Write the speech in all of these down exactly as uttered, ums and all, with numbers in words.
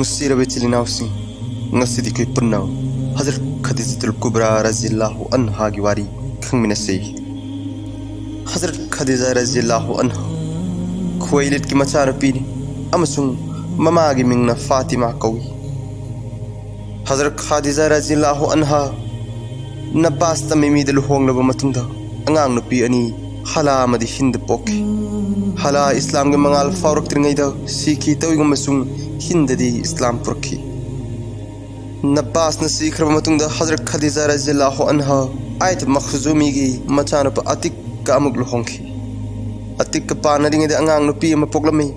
ꯅꯨꯡꯁꯤꯔꯕ ꯏꯆꯤꯜ ꯏꯅꯥꯎꯁꯤꯡ, ꯉꯁꯤꯗꯤ ꯑꯩꯈꯣꯏ ꯄꯨꯟꯅ ꯍꯖꯔꯠ ꯈꯗꯤꯖꯥꯇꯨꯜ ꯀꯨꯕ꯭ꯔꯥ ꯔꯖꯤꯌꯜꯂꯥꯍꯨ ꯑꯟꯍꯥꯒꯤ ꯋꯥꯔꯤ ꯈꯪꯃꯤꯟꯅꯁꯤ꯫ ꯍꯖꯔꯠ ꯈꯗꯤꯖꯥ ꯔꯖꯤꯌꯜꯂꯥꯍꯨ ꯑꯟꯍꯥ ꯈꯨꯋꯩꯂꯤꯗꯀꯤ ꯃꯆꯥꯅꯨꯄꯤꯅꯤ ꯑꯃꯁꯨꯡ ꯃꯃꯥꯒꯤ ꯃꯤꯡꯅ ꯐꯥꯇꯤꯃꯥ ꯀꯧꯏ꯫ ꯍꯖꯔꯠ ꯈꯗꯤꯖꯥ ꯔꯖꯤꯌꯜꯂꯥꯍꯨ ꯑꯟꯍꯥ ꯅꯕꯥꯁ ꯇꯝꯃꯤꯃꯤꯗ ꯂꯨꯍꯣꯡꯂꯕ ꯃꯇꯨꯡꯗ ꯑꯉꯥꯡ ꯅꯨꯄꯤ ꯑꯅꯤ ꯍꯂꯥ ꯑꯃꯗꯤ ꯍꯤꯟꯗ ꯄꯣꯛꯈꯤ꯫ ꯍꯂꯥ ꯏꯁꯂꯥꯝꯒꯤ ꯃꯉꯥꯜ ꯐꯥꯎꯔꯛꯇ꯭ꯔꯤꯉꯩꯗ ꯁꯤꯈꯤ ꯇꯧꯏꯒꯨꯝꯕꯁꯨꯡ ꯍꯤꯟꯗꯗꯤ ꯏꯁꯂꯥꯝ ꯄꯨꯔꯛꯈꯤ꯫ ꯅꯕꯥꯁꯅ ꯁꯤꯈ꯭ꯔꯕ ꯃꯇꯨꯡꯗ ꯍꯖꯔꯠ ꯈꯗꯤꯖꯥ ꯔꯖꯤꯌꯜꯂꯥꯍꯨ ꯑꯟꯍꯥ ꯑꯥꯏꯠ ꯃꯈꯖꯨꯃꯤꯒꯤ ꯃꯆꯥꯅꯨꯄꯥ ꯑꯇꯤꯛꯀ ꯑꯃꯨꯛ ꯂꯨꯍꯣꯡꯈꯤ꯫ ꯑꯇꯤꯛꯀ ꯄꯥꯟꯅꯔꯤꯉꯩꯗ ꯑꯉꯥꯡ ꯅꯨꯄꯤ ꯑꯃ ꯄꯣꯛꯂꯝꯃꯤ꯫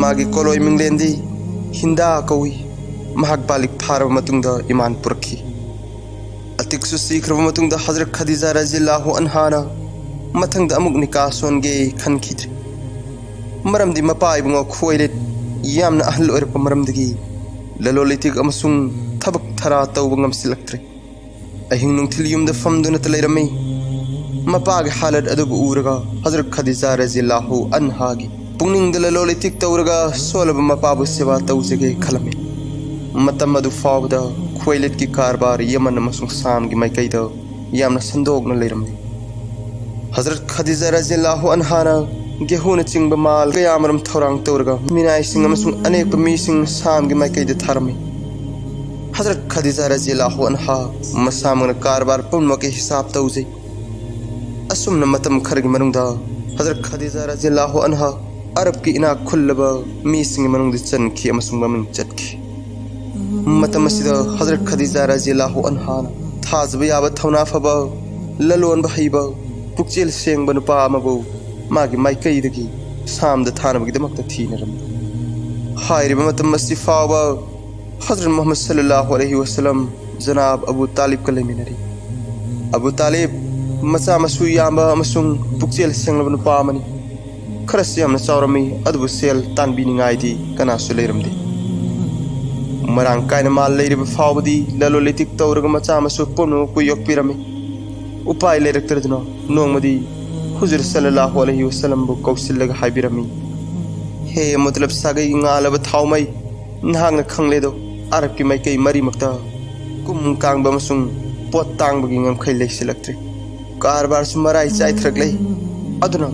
ꯃꯥꯒꯤ ꯀꯣꯂꯣꯏ ꯃꯤꯡꯂꯦꯟꯗꯤ ꯍꯤꯟꯗꯥ ꯀꯧꯏ꯫ ꯃꯍꯥꯛ ꯕꯥꯂꯤꯛ ꯐꯥꯔꯕ ꯃꯇꯨꯡꯗ ꯏꯃꯥꯟ ꯄꯨꯔꯛꯈꯤ꯫ ꯑꯇꯤꯛꯁꯨ ꯁꯤꯈ꯭ꯔꯕ ꯃꯇꯨꯡꯗ ꯍꯖꯔꯠ ꯈꯗꯤꯖꯥ ꯔꯖꯤꯌꯜꯂꯥꯍꯨ ꯑꯟꯍꯥꯅ ꯃꯊꯪꯗ ꯑꯃꯨꯛ ꯅꯤꯀꯥ ꯁꯣꯟꯒꯦ ꯈꯟꯈꯤꯗ꯭ꯔꯤ꯫ ꯃꯔꯝꯗꯤ ꯃꯄꯥ ꯏꯕꯨꯡꯉꯣ ꯈꯨꯋꯩꯂꯤꯗ ꯌꯥꯝꯅ ꯑꯍꯜ ꯑꯣꯏꯔꯛꯄ ꯃꯔꯝꯗꯒꯤ ꯂꯂꯣꯟ ꯏꯇꯤꯛ ꯑꯃꯁꯨꯡ ꯊꯕꯛ ꯊꯔꯥ ꯇꯧꯕ ꯉꯝꯁꯤꯜꯂꯛꯇ꯭ꯔꯦ꯫ ꯑꯍꯤꯡ ꯅꯨꯡꯊꯤꯜ ꯌꯨꯝꯗ ꯐꯝꯗꯨꯅꯇ ꯂꯩꯔꯝꯃꯤ꯫ ꯃꯄꯥꯒꯤ ꯍꯥꯂꯠ ꯑꯗꯨꯕꯨ ꯎꯔꯒ ꯍꯖꯔꯠ ꯈꯗꯤꯖꯥ ꯔꯖꯤꯌꯜꯂꯥꯍꯨ ꯑꯟꯍꯥꯒꯤ ꯄꯨꯛꯅꯤꯡꯗ ꯂꯂꯣꯟ ꯏꯇꯤꯛ ꯇꯧꯔꯒ ꯁꯣꯜꯂꯕ ꯃꯄꯥꯕꯨ ꯁꯦꯕꯥ ꯇꯧꯖꯒꯦ ꯈꯜꯂꯝꯃꯤ꯫ ꯃꯇꯝ ꯑꯗꯨ ꯐꯥꯎꯕꯗ ꯈꯨꯋꯩꯂꯤꯗꯀꯤ ꯀꯔꯕꯥꯔ ꯌꯃꯟ ꯑꯃꯁꯨꯡ ꯁꯥꯝꯒꯤ ꯃꯥꯏꯀꯩꯗ ꯌꯥꯝꯅ ꯁꯟꯗꯣꯛꯅ ꯂꯩꯔꯝꯃꯤ꯫ ꯍꯖꯔꯠ ꯈꯗꯤꯖꯥ ꯔꯖꯤꯌꯜꯂꯥꯍꯨ ꯑꯟꯍꯥꯅ ꯒꯦꯍꯨꯅꯆꯤꯡꯕ ꯃꯥꯜ ꯀꯌꯥꯃꯔꯨꯝ ꯊꯧꯔꯥꯡ ꯇꯧꯔꯒ ꯃꯤꯅꯥꯏꯁꯤꯡ ꯑꯃꯁꯨꯡ ꯑꯅꯦꯛꯄ ꯃꯤꯁꯤꯡ ꯁꯥꯝꯒꯤ ꯃꯥꯏꯀꯩꯗ ꯊꯥꯔꯝꯃꯤ꯫ ꯍꯖꯔꯠ ꯈꯗꯤꯖꯥ ꯔꯖꯤꯌꯜꯂꯥꯍꯨ ꯑꯟꯍꯥ ꯃꯁꯥꯃꯛꯅ ꯀꯔꯕꯥꯔ ꯄꯨꯝꯅꯃꯛꯀꯤ ꯍꯤꯁꯥꯕ ꯇꯧꯖꯩ꯫ ꯑꯁꯨꯝꯅ ꯃꯇꯝ ꯈꯔꯒꯤ ꯃꯅꯨꯡꯗ ꯍꯖꯔꯠ ꯈꯗꯤꯖꯥ ꯔꯖꯤꯌꯜꯂꯥꯍꯨ ꯑꯟꯍꯥ ꯑꯔꯕꯀꯤ ꯏꯅꯥꯛ ꯈꯨꯜꯂꯕ ꯃꯤꯁꯤꯡꯒꯤ ꯃꯅꯨꯡꯗ ꯆꯟꯈꯤ ꯑꯃꯁꯨꯡ ꯃꯃꯤꯡ ꯆꯠꯈꯤ꯫ ꯃꯇꯝ ꯑꯁꯤꯗ ꯍꯖꯔꯠ ꯈꯗꯤꯖꯥ ꯔꯖꯤꯌꯜꯂꯥꯍꯨ ꯑꯟꯍꯥꯅ ꯊꯥꯖꯕ ꯌꯥꯕ, ꯊꯧꯅꯥ ꯐꯕ, ꯂꯂꯣꯟꯕ ꯍꯩꯕ, ꯄꯨꯛꯆꯦꯜ ꯁꯦꯡꯕ ꯅꯨꯄꯥ ꯑꯃꯕꯨ ꯃꯥꯒꯤ ꯃꯥꯏꯀꯩꯗꯒꯤ ꯁꯥꯝꯗ ꯊꯥꯅꯕꯒꯤꯗꯃꯛꯇ ꯊꯤꯅꯔꯝꯃꯤ꯫ ꯍꯥꯏꯔꯤꯕ ꯃꯇꯝ ꯑꯁꯤ ꯐꯥꯎꯕ ꯍꯖꯔꯠ ꯃꯨꯍꯝꯃꯗ ꯁꯜꯂꯜꯂꯥꯍꯨ ꯑꯂꯩꯍꯤ ꯋꯁꯜꯂꯝ ꯖꯅꯥꯕ ꯑꯕꯨ ꯇꯥꯂꯤꯕꯀ ꯂꯩꯃꯤꯟꯅꯔꯤ꯫ ꯑꯕꯨ ꯇꯥꯂꯤꯕ ꯃꯆꯥ ꯃꯁꯨ ꯌꯥꯝꯕ ꯑꯃꯁꯨꯡ ꯄꯨꯛꯆꯦꯜ ꯁꯦꯡꯂꯕ ꯅꯨꯄꯥ ꯑꯃꯅꯤ꯫ ꯈꯔꯁꯨ ꯌꯥꯝꯅ ꯆꯥꯎꯔꯝꯃꯤ, ꯑꯗꯨꯕꯨ ꯁꯦꯜ ꯇꯥꯟꯕꯤꯅꯤꯡꯉꯥꯏꯗꯤ ꯀꯅꯥꯁꯨ ꯂꯩꯔꯝꯗꯦ꯫ ꯃꯔꯥꯡ ꯀꯥꯏꯅ ꯃꯥꯜ ꯂꯩꯔꯤꯕ ꯐꯥꯎꯕꯗꯤ ꯂꯂꯣꯟ ꯏꯇꯤꯛ ꯇꯧꯔꯒ ꯃꯆꯥ ꯃꯁꯨ ꯄꯨꯝꯅꯃꯛꯄꯨ ꯌꯣꯛꯄꯤꯔꯝꯃꯤ꯫ ꯎꯄꯥꯏ ꯂꯩꯔꯛꯇꯗꯨꯅ ꯅꯣꯡꯃꯗꯤ ꯍꯨꯖꯨꯔ ꯁꯜꯂꯜꯂꯥꯍꯨ ꯑꯂꯩꯍꯤ ꯋꯁꯜꯂꯝꯕꯨ ꯀꯧꯁꯤꯜꯂꯒ ꯍꯥꯏꯕꯤꯔꯝꯃꯤ, "ꯍꯦ ꯃꯨꯇꯂꯕ ꯁꯥꯒꯩꯒꯤ ꯉꯥꯜꯂꯕ ꯊꯥꯎꯃꯩ, ꯅꯍꯥꯛꯅ ꯈꯪꯂꯦꯗꯣ, ꯑꯔꯕꯀꯤ ꯃꯥꯏꯀꯩ ꯃꯔꯤꯃꯛꯇ ꯀꯨꯝ ꯀꯥꯡꯕ ꯑꯃꯁꯨꯡ ꯄꯣꯠ ꯇꯥꯡꯕꯒꯤ ꯉꯝꯈꯩ ꯂꯩꯁꯤꯜꯂꯛꯇ꯭ꯔꯦ꯫ ꯀꯔꯕꯥꯔꯁꯨ ꯃꯔꯥꯏ ꯆꯥꯏꯊꯔꯛꯂꯦ꯫ ꯑꯗꯨꯅ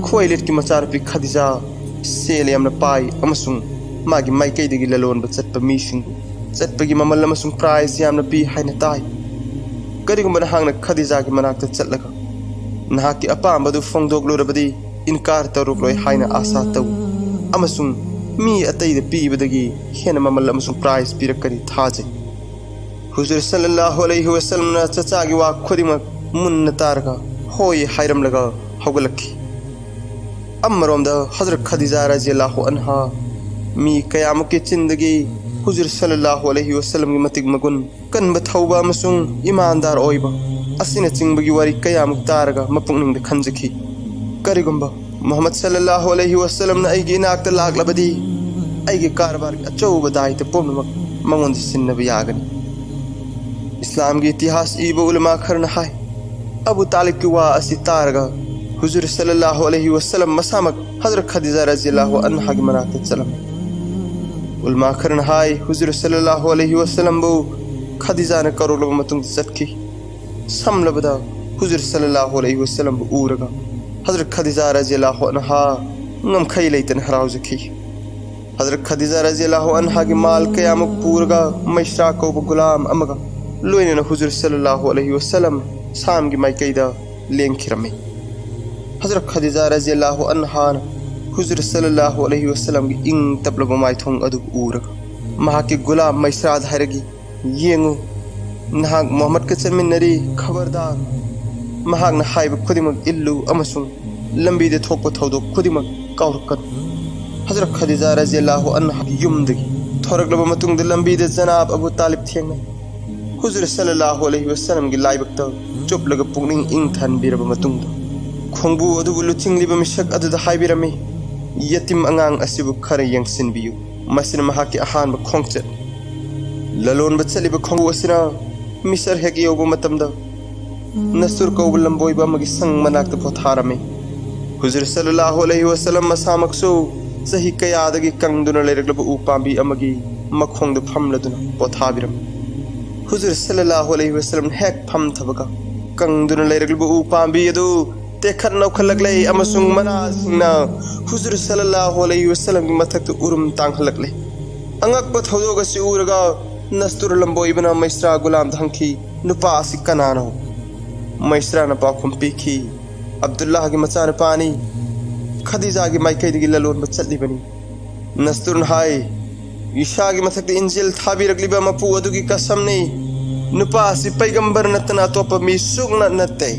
ꯈ꯭ꯋꯥꯏꯂꯤꯠꯀꯤ ꯃꯆꯥꯅꯨꯄꯤ ꯈꯗꯤꯖꯥ ꯁꯦꯜ ꯌꯥꯝꯅ ꯄꯥꯏ ꯑꯃꯁꯨꯡ ꯃꯥꯒꯤ ꯃꯥꯏꯀꯩꯗꯒꯤ ꯂꯂꯣꯟꯕ ꯆꯠꯄ ꯃꯤꯁꯤꯡꯕꯨ ꯆꯠꯄꯒꯤ ꯃꯃꯜ ꯑꯃꯁꯨꯡ ꯄ꯭ꯔꯥꯏꯖ ꯌꯥꯝꯅ ꯄꯤ ꯍꯥꯏꯅ ꯇꯥꯏ꯫ ꯀꯔꯤꯒꯨꯝꯕ ꯅꯍꯥꯛꯅ ꯈꯗꯤꯖꯥꯒꯤ ꯃꯅꯥꯛꯇ ꯆꯠꯂꯒ ꯅꯍꯥꯛꯀꯤ ꯑꯄꯥꯝꯕꯗꯨ ꯐꯣꯡꯗꯣꯛꯂꯨꯔꯕꯗꯤ, ꯏꯟꯀꯥꯔ ꯇꯧꯔꯛꯂꯣꯏ ꯍꯥꯏꯅ ꯑꯥꯁꯥ ꯇꯧ, ꯑꯃꯁꯨꯡ ꯃꯤ ꯑꯇꯩꯗ ꯄꯤꯕꯗꯒꯤ ꯍꯦꯟꯅ ꯃꯃꯜ ꯑꯃꯁꯨꯡ ꯄ꯭ꯔꯥꯏꯖ ꯄꯤꯔꯛꯀꯅꯤ ꯊꯥꯖꯩ꯫ ꯍꯨꯖꯨꯔ ꯁꯜꯂꯜꯂꯥꯍꯨ ꯑꯂꯩꯍꯤ ꯋꯁꯜꯂꯝꯅ ꯆꯆꯥꯒꯤ ꯋꯥ ꯈꯨꯗꯤꯡꯃꯛ ꯃꯨꯟꯅ ꯇꯥꯔꯒ ꯍꯣꯏ ꯍꯥꯏꯔꯝꯂꯒ ꯍꯧꯒꯠꯂꯛꯈꯤ꯫ ꯑꯃꯔꯣꯝꯗ ꯍꯖꯔꯠ ꯈꯗꯤꯖꯥ ꯔꯖꯤꯌꯜꯂꯥꯍꯨ ꯑꯟꯍꯥ ꯃꯤ ꯀꯌꯥꯃꯨꯛꯀꯤ ꯆꯤꯟꯗꯒꯤ ꯍꯨꯖꯨꯔ ꯁꯜꯂꯜꯂꯥꯍꯨ ꯑꯂꯩꯍꯤ ꯋꯁꯜꯂꯝꯒꯤ ꯃꯇꯤꯛ ꯃꯒꯨꯟ, ꯀꯟꯕ ꯊꯧꯕ ꯑꯃꯁꯨꯡ ꯏꯃꯥꯟꯗꯥꯔ ꯑꯣꯏꯕ ꯑꯁꯤꯅꯆꯤꯡꯕꯒꯤ ꯋꯥꯔꯤ ꯀꯌꯥꯃꯨꯛ ꯇꯥꯔꯒ ꯃꯄꯨꯛꯅꯤꯡꯗ ꯈꯟꯖꯈꯤ꯫ ꯀꯔꯤꯒꯨꯝꯕ ꯃꯨꯍꯝꯃꯗ ꯁꯜꯂꯜꯂꯥꯍꯨ ꯑꯂꯩꯍꯤ ꯋꯁꯜꯂꯝꯅ ꯑꯩꯒꯤ ꯏꯅꯥꯛꯇ ꯂꯥꯛꯂꯕꯗꯤ, ꯑꯩꯒꯤ ꯀꯔꯕꯥꯔꯒꯤ ꯑꯆꯧꯕ ꯗꯥꯏꯇ ꯄꯨꯝꯅꯃꯛ ꯃꯉꯣꯟꯗ ꯁꯤꯟꯅꯕ ꯌꯥꯒꯅꯤ꯫ ꯏꯁꯂꯥꯝꯒꯤ ꯏꯇꯤꯍꯥꯁ ꯏꯕ ꯎꯂꯃꯥ ꯈꯔꯅ ꯍꯥꯏ, ꯑꯕꯨ ꯇꯥꯂꯤꯕꯀꯤ ꯋꯥ ꯑꯁꯤ ꯇꯥꯔꯒ ꯍꯨꯖꯨꯔ ꯁꯜꯂꯜꯂꯥꯍꯨ ꯑꯂꯩꯍꯤ ꯋꯁꯜꯂꯝ ꯃꯁꯥꯃꯛ ꯍꯖꯔꯠ ꯈꯗꯤꯖꯥ ꯔꯖꯤꯌꯜꯂꯥꯍꯨ ꯑꯟꯍꯥꯒꯤ ꯃꯅꯥꯛꯇ ꯆꯠꯂꯝꯃꯤ꯫ ꯎꯂꯃꯥ ꯈꯔꯅ ꯍꯥꯏ, ꯍꯨꯖꯨꯔ ꯁꯜꯂꯜꯂꯥꯍꯨ ꯑꯂꯩꯍꯤ ꯋꯁꯜꯂꯝꯕꯨ ꯈꯗꯤꯖꯥꯅ ꯀꯧꯔꯛꯂꯕ ꯃꯇꯨꯡꯗ ꯆꯠꯈꯤ꯫ ꯁꯝꯂꯕꯗ ꯍꯨꯖꯨꯔ ꯁꯜꯂꯜꯂꯥꯍꯨ ꯑꯂꯩꯍꯤ ꯋꯁꯜꯂꯝꯕꯨ ꯎꯔꯒ ꯍꯖꯔꯠ ꯈꯗꯤꯖꯥ ꯔꯖꯤꯌꯜꯂꯥꯍꯨ ꯑꯟꯍꯥ ꯉꯝꯈꯩ ꯂꯩꯇꯅ ꯍꯔꯥꯎꯖꯈꯤ꯫ ꯍꯖꯔꯠ ꯈꯗꯤꯖꯥ ꯔꯖꯤꯌꯜꯂꯥꯍꯨ ꯑꯟꯍꯥꯒꯤ ꯃꯥꯜ ꯀꯌꯥꯃꯨꯛ ꯄꯨꯔꯒ ꯃꯩꯁ꯭ꯔꯥ ꯀꯧꯕ ꯒꯨꯂꯥꯝ ꯑꯃꯒ ꯂꯣꯏꯅꯅ ꯍꯨꯖꯨꯔ ꯁꯜꯂꯜꯂꯥꯍꯨ ꯑꯂꯩꯍꯤ ꯋꯁꯜꯂꯝ ꯁꯥꯝꯒꯤ ꯃꯥꯏꯀꯩꯗ ꯂꯦꯡꯈꯤꯔꯝꯃꯤ꯫ ꯍꯖꯔꯠ ꯈꯗꯤꯖꯥ ꯔꯖꯤꯌꯜꯂꯥꯍꯨ ꯑꯟꯍꯥꯅ ꯍꯨꯖꯨꯔ ꯁꯜꯂꯜꯂꯥꯍꯨ ꯑꯂꯩꯍꯤ ꯋꯁꯜꯂꯝꯒꯤ ꯏꯪ ꯇꯞꯂꯕ ꯃꯥꯏꯊꯣꯡ ꯑꯗꯨꯕꯨ ꯎꯔꯒ ꯃꯍꯥꯛꯀꯤ ꯒꯨꯂꯥꯝ ꯃꯩꯁ꯭ꯔꯥꯗ ꯍꯥꯏꯔꯛꯏ, "ꯌꯦꯡꯉꯨ, ꯅꯍꯥꯛ ꯃꯨꯍꯝꯃꯗꯀ ꯆꯠꯃꯤꯟꯅꯔꯤ, ꯈꯕꯔꯗꯥꯔ! ꯃꯍꯥꯛꯅ ꯍꯥꯏꯕ ꯈꯨꯗꯤꯡꯃꯛ ꯏꯜꯂꯨ ꯑꯃꯁꯨꯡ ꯂꯝꯕꯤꯗ ꯊꯣꯛꯄ ꯊꯧꯗꯣꯛ ꯈꯨꯗꯤꯡꯃꯛ ꯀꯥꯎꯔꯛꯀꯅꯨ꯫" ꯍꯖꯔꯠ ꯈꯗꯤꯖꯥ ꯔꯖꯤꯌꯜꯂꯥꯍꯨ ꯑꯟꯍꯥꯒꯤ ꯌꯨꯝꯗꯒꯤ ꯊꯣꯔꯛꯂꯕ ꯃꯇꯨꯡꯗ ꯂꯝꯕꯤꯗ ꯖꯅꯥꯕ ꯑꯕꯨ ꯇꯥꯂꯤꯕ ꯊꯦꯡꯅꯩ꯫ ꯍꯨꯖꯨꯔ ꯁꯜꯂꯜꯂꯥꯍꯨ ꯑꯂꯩꯍꯤ ꯋꯁꯜꯂꯝꯒꯤ ꯂꯥꯏꯕꯛꯇ ꯆꯨꯞꯂꯒ ꯄꯨꯛꯅꯤꯡ ꯏꯪꯊꯍꯟꯕꯤꯔꯕ ꯃꯇꯨꯡꯗ, ꯈꯣꯡꯕꯨ ꯑꯗꯨꯕꯨ ꯂꯨꯆꯤꯡꯂꯤꯕ ꯃꯤꯁꯛ ꯑꯗꯨꯗ ꯍꯥꯏꯕꯤꯔꯝꯃꯤ, "ꯌꯦꯇꯤꯝ ꯑꯉꯥꯡ ꯑꯁꯤꯕꯨ ꯈꯔ ꯌꯦꯡꯁꯤꯟꯕꯤꯌꯨ꯫ ꯃꯁꯤꯅ ꯃꯍꯥꯛꯀꯤ ꯑꯍꯥꯟꯕ ꯈꯣꯡꯆꯠ꯫ ꯂꯂꯣꯟꯕ ꯆꯠꯂꯤꯕ ꯈꯣꯡꯕꯨ ꯑꯁꯤꯅ ꯃꯤꯁꯔ ꯍꯦꯛ ꯌꯧꯕ ꯃꯇꯝꯗ ꯅꯁꯨꯔ ꯀꯧꯕ ꯂꯝꯕꯣꯏꯕ ꯑꯃꯒꯤ ꯁꯪ ꯃꯅꯥꯛꯇ ꯄꯣꯊꯥꯔꯝꯃꯤ꯫" ꯍꯨꯖꯨꯔ ꯁꯜꯂꯜꯂꯥꯍꯨ ꯑꯂꯩꯍꯤ ꯋꯁꯜꯂꯝ ꯃꯁꯥꯃꯛꯁꯨ ꯆꯍꯤ ꯀꯌꯥꯗꯒꯤ ꯀꯪꯗꯨꯅ ꯂꯩꯔꯛꯂꯕ ꯎ ꯄꯥꯝꯕꯤ ꯑꯃꯒꯤ ꯃꯈꯣꯡꯗ ꯐꯝꯂꯗꯨꯅ ꯄꯣꯊꯥꯕꯤꯔꯝꯃꯤ꯫ ꯍꯨꯖꯨꯔ ꯁꯜꯂꯜꯂꯥꯍꯨ ꯑꯂꯩꯍꯤ ꯋꯁꯜꯂꯝꯅ ꯍꯦꯛ ꯐꯝꯊꯕꯒ, ꯀꯪꯗꯨꯅ ꯂꯩꯔꯛꯂꯕ ꯎ ꯄꯥꯝꯕꯤ ꯑꯗꯨ ꯇꯦꯛꯈꯠ ꯅꯧꯈꯠꯂꯛꯂꯦ ꯑꯃꯁꯨꯡ ꯃꯅꯥꯁꯤꯡꯅ ꯍꯨꯖꯨꯔ ꯁꯜꯂꯜꯂꯥꯍꯨ ꯑꯂꯩꯍꯤ ꯋꯁꯜꯂꯝꯒꯤ ꯃꯊꯛꯇ ꯎꯔꯨꯝ ꯇꯥꯡꯍꯜꯂꯛꯂꯦ꯫ ꯑꯉꯛꯄ ꯊꯧꯗꯣꯛ ꯑꯁꯤ ꯎꯔꯒ ꯅꯁꯇꯨꯔ ꯂꯝꯕꯣꯏꯕꯅ ꯃꯩꯁ꯭ꯔꯥ ꯒꯨꯂꯥꯝꯗ ꯍꯪꯈꯤ, "ꯅꯨꯄꯥ ꯑꯁꯤ ꯀꯅꯥꯅꯣ?" ꯃꯩꯁ꯭ꯔꯥꯅ ꯄꯥꯎꯈꯨꯝ ꯄꯤꯈꯤ, "ꯑꯕꯗꯨꯜꯂꯥꯍꯒꯤ ꯃꯆꯥꯅꯨꯄꯥꯅꯤ, ꯈꯗꯤꯖꯥꯒꯤ ꯃꯥꯏꯀꯩꯗꯒꯤ ꯂꯂꯣꯟꯕ ꯆꯠꯂꯤꯕꯅꯤ꯫" ꯅꯁꯇꯨꯔꯅ ꯍꯥꯏ, "ꯏꯁꯥꯒꯤ ꯃꯊꯛꯇ ꯏꯟꯖꯤꯜ ꯊꯥꯕꯤꯔꯛꯂꯤꯕ ꯃꯄꯨ ꯑꯗꯨꯒꯤ ꯀꯁꯝꯅꯤ, ꯅꯨꯄꯥ ꯑꯁꯤ ꯄꯩꯒꯝꯕꯔ ꯅꯠꯇꯅ ꯑꯇꯣꯞꯄ ꯃꯤ ꯁꯨꯛꯅꯠ ꯅꯠꯇꯦ꯫"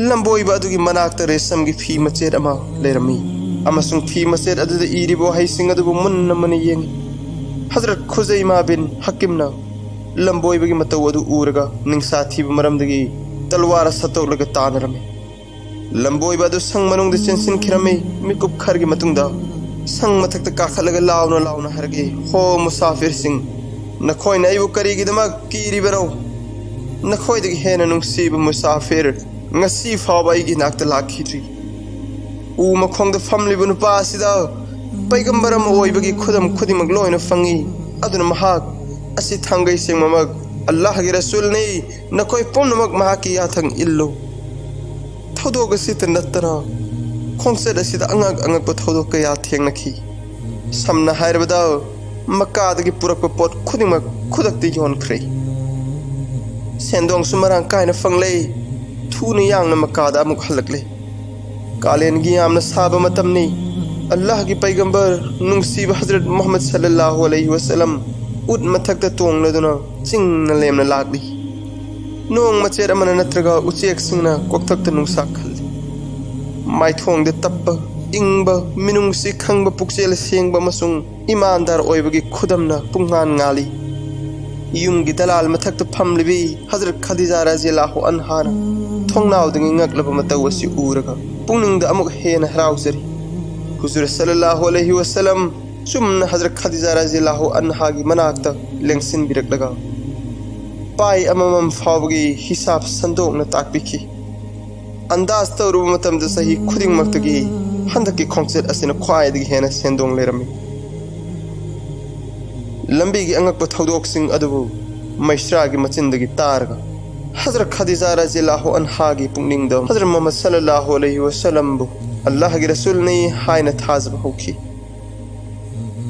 ꯂꯝꯕꯣꯏꯕ ꯑꯗꯨꯒꯤ ꯃꯅꯥꯛꯇ ꯔꯦꯁꯝꯒꯤ ꯐꯤ ꯃꯆꯦꯠ ꯑꯃ ꯂꯩꯔꯝꯃꯤ ꯑꯃꯁꯨꯡ ꯐꯤ ꯃꯆꯦꯠ ꯑꯗꯨꯗ ꯏꯔꯤꯕ ꯋꯥꯍꯩꯁꯤꯡ ꯑꯗꯨꯕꯨ ꯃꯨꯟꯅ ꯃꯨꯟꯅ ꯌꯦꯡꯏ꯫ ꯍꯖꯔꯠ ꯈꯨꯖꯩꯃꯥ ꯕꯤꯟ ꯍꯀꯤꯝꯅ ꯂꯝꯕꯣꯏꯕꯒꯤ ꯃꯇꯧ ꯑꯗꯨ ꯎꯔꯒ ꯅꯤꯡꯁꯥ ꯊꯤꯕ ꯃꯔꯝꯗꯒꯤ ꯇꯜꯋꯥꯔ ꯁꯠꯇꯣꯛꯂꯒ ꯇꯥꯟꯅꯔꯝꯃꯤ꯫ ꯂꯝꯕꯣꯏꯕ ꯑꯗꯨ ꯁꯪ ꯃꯅꯨꯡꯗ ꯆꯦꯟꯁꯤꯟꯈꯤꯔꯝꯃꯤ꯫ ꯃꯤꯀꯨꯞ ꯈꯔꯒꯤ ꯃꯇꯨꯡꯗ ꯁꯪ ꯃꯊꯛꯇ ꯀꯥꯈꯠꯂꯒ ꯂꯥꯎꯅ ꯂꯥꯎꯅ ꯍꯥꯏꯔꯛꯏ, "ꯍꯣ ꯃꯨꯁꯥꯐꯤꯔꯁꯤꯡ, ꯅꯈꯣꯏꯅ ꯑꯩꯕꯨ ꯀꯔꯤꯒꯤꯗꯃꯛ ꯀꯤꯔꯤꯕꯅꯣ? ꯅꯈꯣꯏꯗꯒꯤ ꯍꯦꯟꯅ ꯅꯨꯡꯁꯤꯕ ꯃꯨꯁꯥꯐꯤꯔ ꯉꯁꯤ ꯐꯥꯎꯕ ꯑꯩꯒꯤ ꯅꯥꯛꯇ ꯂꯥꯛꯈꯤꯗ꯭ꯔꯤ꯫ ꯎ ꯃꯈꯣꯡꯗ ꯐꯝꯂꯤꯕ ꯅꯨꯄꯥ ꯑꯁꯤꯗ ꯄꯩꯒꯝꯕꯔ ꯑꯃ ꯑꯣꯏꯕꯒꯤ ꯈꯨꯗꯝ ꯈꯨꯗꯤꯡꯃꯛ ꯂꯣꯏꯅ ꯐꯪꯏ꯫ ꯑꯗꯨꯅ ꯃꯍꯥꯛ ꯑꯁꯤ ꯊꯥꯡꯒꯩ ꯁꯦꯡꯕꯃꯛ ꯑꯜꯂꯥꯍꯒꯤ ꯔꯁꯨꯜꯅꯤ꯫ ꯅꯈꯣꯏ ꯄꯨꯝꯅꯃꯛ ꯃꯍꯥꯛꯀꯤ ꯌꯥꯊꯪ ꯏꯜꯂꯨ꯫" ꯊꯧꯗꯣꯛ ꯑꯁꯤꯇ ꯅꯠꯇꯅ ꯈꯣꯡꯆꯠ ꯑꯁꯤꯗ ꯑꯉꯛ ꯑꯉꯛꯄ ꯊꯧꯗꯣꯛ ꯀꯌꯥ ꯊꯦꯡꯅꯈꯤ꯫ ꯁꯝꯅ ꯍꯥꯏꯔꯕꯗ, ꯃꯀꯥꯗꯒꯤ ꯄꯨꯔꯛꯄ ꯄꯣꯠ ꯈꯨꯗꯤꯡꯃꯛ ꯈꯨꯗꯛꯇ ꯌꯣꯟꯈ꯭ꯔꯦ꯫ ꯁꯦꯟꯗꯣꯡꯁꯨ ꯃꯔꯥꯡ ꯀꯥꯏꯅ ꯐꯪꯂꯦ꯫ ꯊꯨꯅ ꯌꯥꯡꯅ ꯃꯀꯥꯗ ꯑꯃꯨꯛ ꯍꯜꯂꯛꯂꯦ꯫ ꯀꯥꯂꯦꯟꯒꯤ ꯌꯥꯝꯅ ꯁꯥꯕ ꯃꯇꯝꯅꯤ꯫ ꯑꯜꯂꯥꯍꯒꯤ ꯄꯩꯒꯝꯕꯔ ꯅꯨꯡꯁꯤꯕ ꯍꯖꯔꯠ ꯃꯨꯍꯝꯃꯗ ꯁꯜꯂꯜꯂꯥꯍꯨ ꯑꯂꯩꯍꯤ ꯋꯁꯜꯂꯝ ꯎꯠ ꯃꯊꯛꯇ ꯇꯣꯡꯂꯗꯨꯅ ꯆꯤꯡꯅ ꯂꯦꯝꯅ ꯂꯥꯛꯂꯤ꯫ ꯅꯣꯡ ꯃꯆꯦꯠ ꯑꯃꯅ ꯅꯠꯇ꯭ꯔꯒ ꯎꯆꯦꯛꯁꯤꯡꯅ ꯀꯣꯛꯊꯛꯇ ꯅꯨꯡꯁꯥ ꯈꯜꯂꯤ꯫ ꯃꯥꯏꯊꯣꯡꯗ ꯇꯞꯄ, ꯏꯪꯕ, ꯃꯤꯅꯨꯡꯁꯤ ꯈꯪꯕ ꯄꯨꯛꯆꯦꯜ ꯁꯦꯡꯕ ꯑꯃꯁꯨꯡ ꯏꯃꯥꯟꯗꯥꯔ ꯑꯣꯏꯕꯒꯤ ꯈꯨꯗꯝꯅ ꯄꯨꯡꯉꯥꯟ ꯉꯥꯜꯂꯤ꯫ ꯌꯨꯝꯒꯤ ꯗꯂꯥꯜ ꯃꯊꯛꯇ ꯐꯝꯂꯤꯕꯤ ꯍꯖꯔꯠ ꯈꯗꯤꯖꯥ ꯔꯖꯤꯌꯜꯂꯥꯍꯨ ꯑꯟꯍꯥꯅ ꯊꯣꯡꯅꯥꯎꯗꯒꯤ ꯉꯛꯂꯕ ꯃꯇꯧ ꯑꯁꯤ ꯎꯔꯒ ꯄꯨꯛꯅꯤꯡꯗ ꯑꯃꯨꯛ ꯍꯦꯟꯅ ꯍꯔꯥꯎꯖꯔꯤ꯫ ꯍꯨꯖꯨꯔ ꯁꯜꯂꯜꯂꯥꯍꯨ ꯑꯂꯩꯍꯤ ꯋꯁꯜꯂꯝ ꯆꯨꯝꯅ ꯍꯖꯔꯠ ꯈꯗꯤꯖꯥ ꯔꯖꯤꯌꯜꯂꯥꯍꯨ ꯑꯟꯍꯥꯒꯤ ꯃꯅꯥꯛꯇ ꯂꯦꯡꯁꯤꯟꯕꯤꯔꯛꯂꯒ ꯄꯥꯏ ꯑꯃꯃꯝ ꯐꯥꯎꯕꯒꯤ ꯍꯤꯁꯥꯕ ꯁꯟꯗꯣꯛꯅ ꯇꯥꯛꯄꯤꯈꯤ꯫ ꯑꯟꯗꯥꯖ ꯇꯧꯔꯨꯕ ꯃꯇꯝꯗ ꯆꯍꯤ ꯈꯨꯗꯤꯡꯃꯛꯇꯒꯤ ꯍꯟꯗꯛꯀꯤ ꯈꯣꯡꯆꯠ ꯑꯁꯤꯅ ꯈ꯭ꯋꯥꯏꯗꯒꯤ ꯍꯦꯟꯅ ꯁꯦꯟꯗꯣꯡ ꯂꯩꯔꯝꯃꯤ꯫ ꯂꯝꯕꯤꯒꯤ ꯑꯉꯛꯄ ꯊꯧꯗꯣꯛꯁꯤꯡ ꯑꯗꯨꯕꯨ ꯃꯩꯁ꯭ꯔꯥꯒꯤ ꯃꯆꯤꯟꯗꯒꯤ ꯇꯥꯔꯒ ꯍꯖꯔꯠ ꯈꯗꯤꯖꯥ ꯔꯖꯤꯌꯜꯂꯥꯍꯨ ꯑꯟꯍꯥꯒꯤ ꯄꯨꯛꯅꯤꯡꯗ ꯍꯖꯔꯠ ꯃꯨꯍꯝꯃꯗ ꯁꯜꯂꯜꯂꯥꯍꯨ ꯑꯂꯩꯍꯤ ꯋꯁꯜꯂꯝꯕꯨ ꯑꯜꯂꯥꯍꯒꯤ ꯔꯁꯨꯜꯅꯤ ꯍꯥꯏꯅ ꯊꯥꯖꯕ ꯍꯧꯈꯤ꯫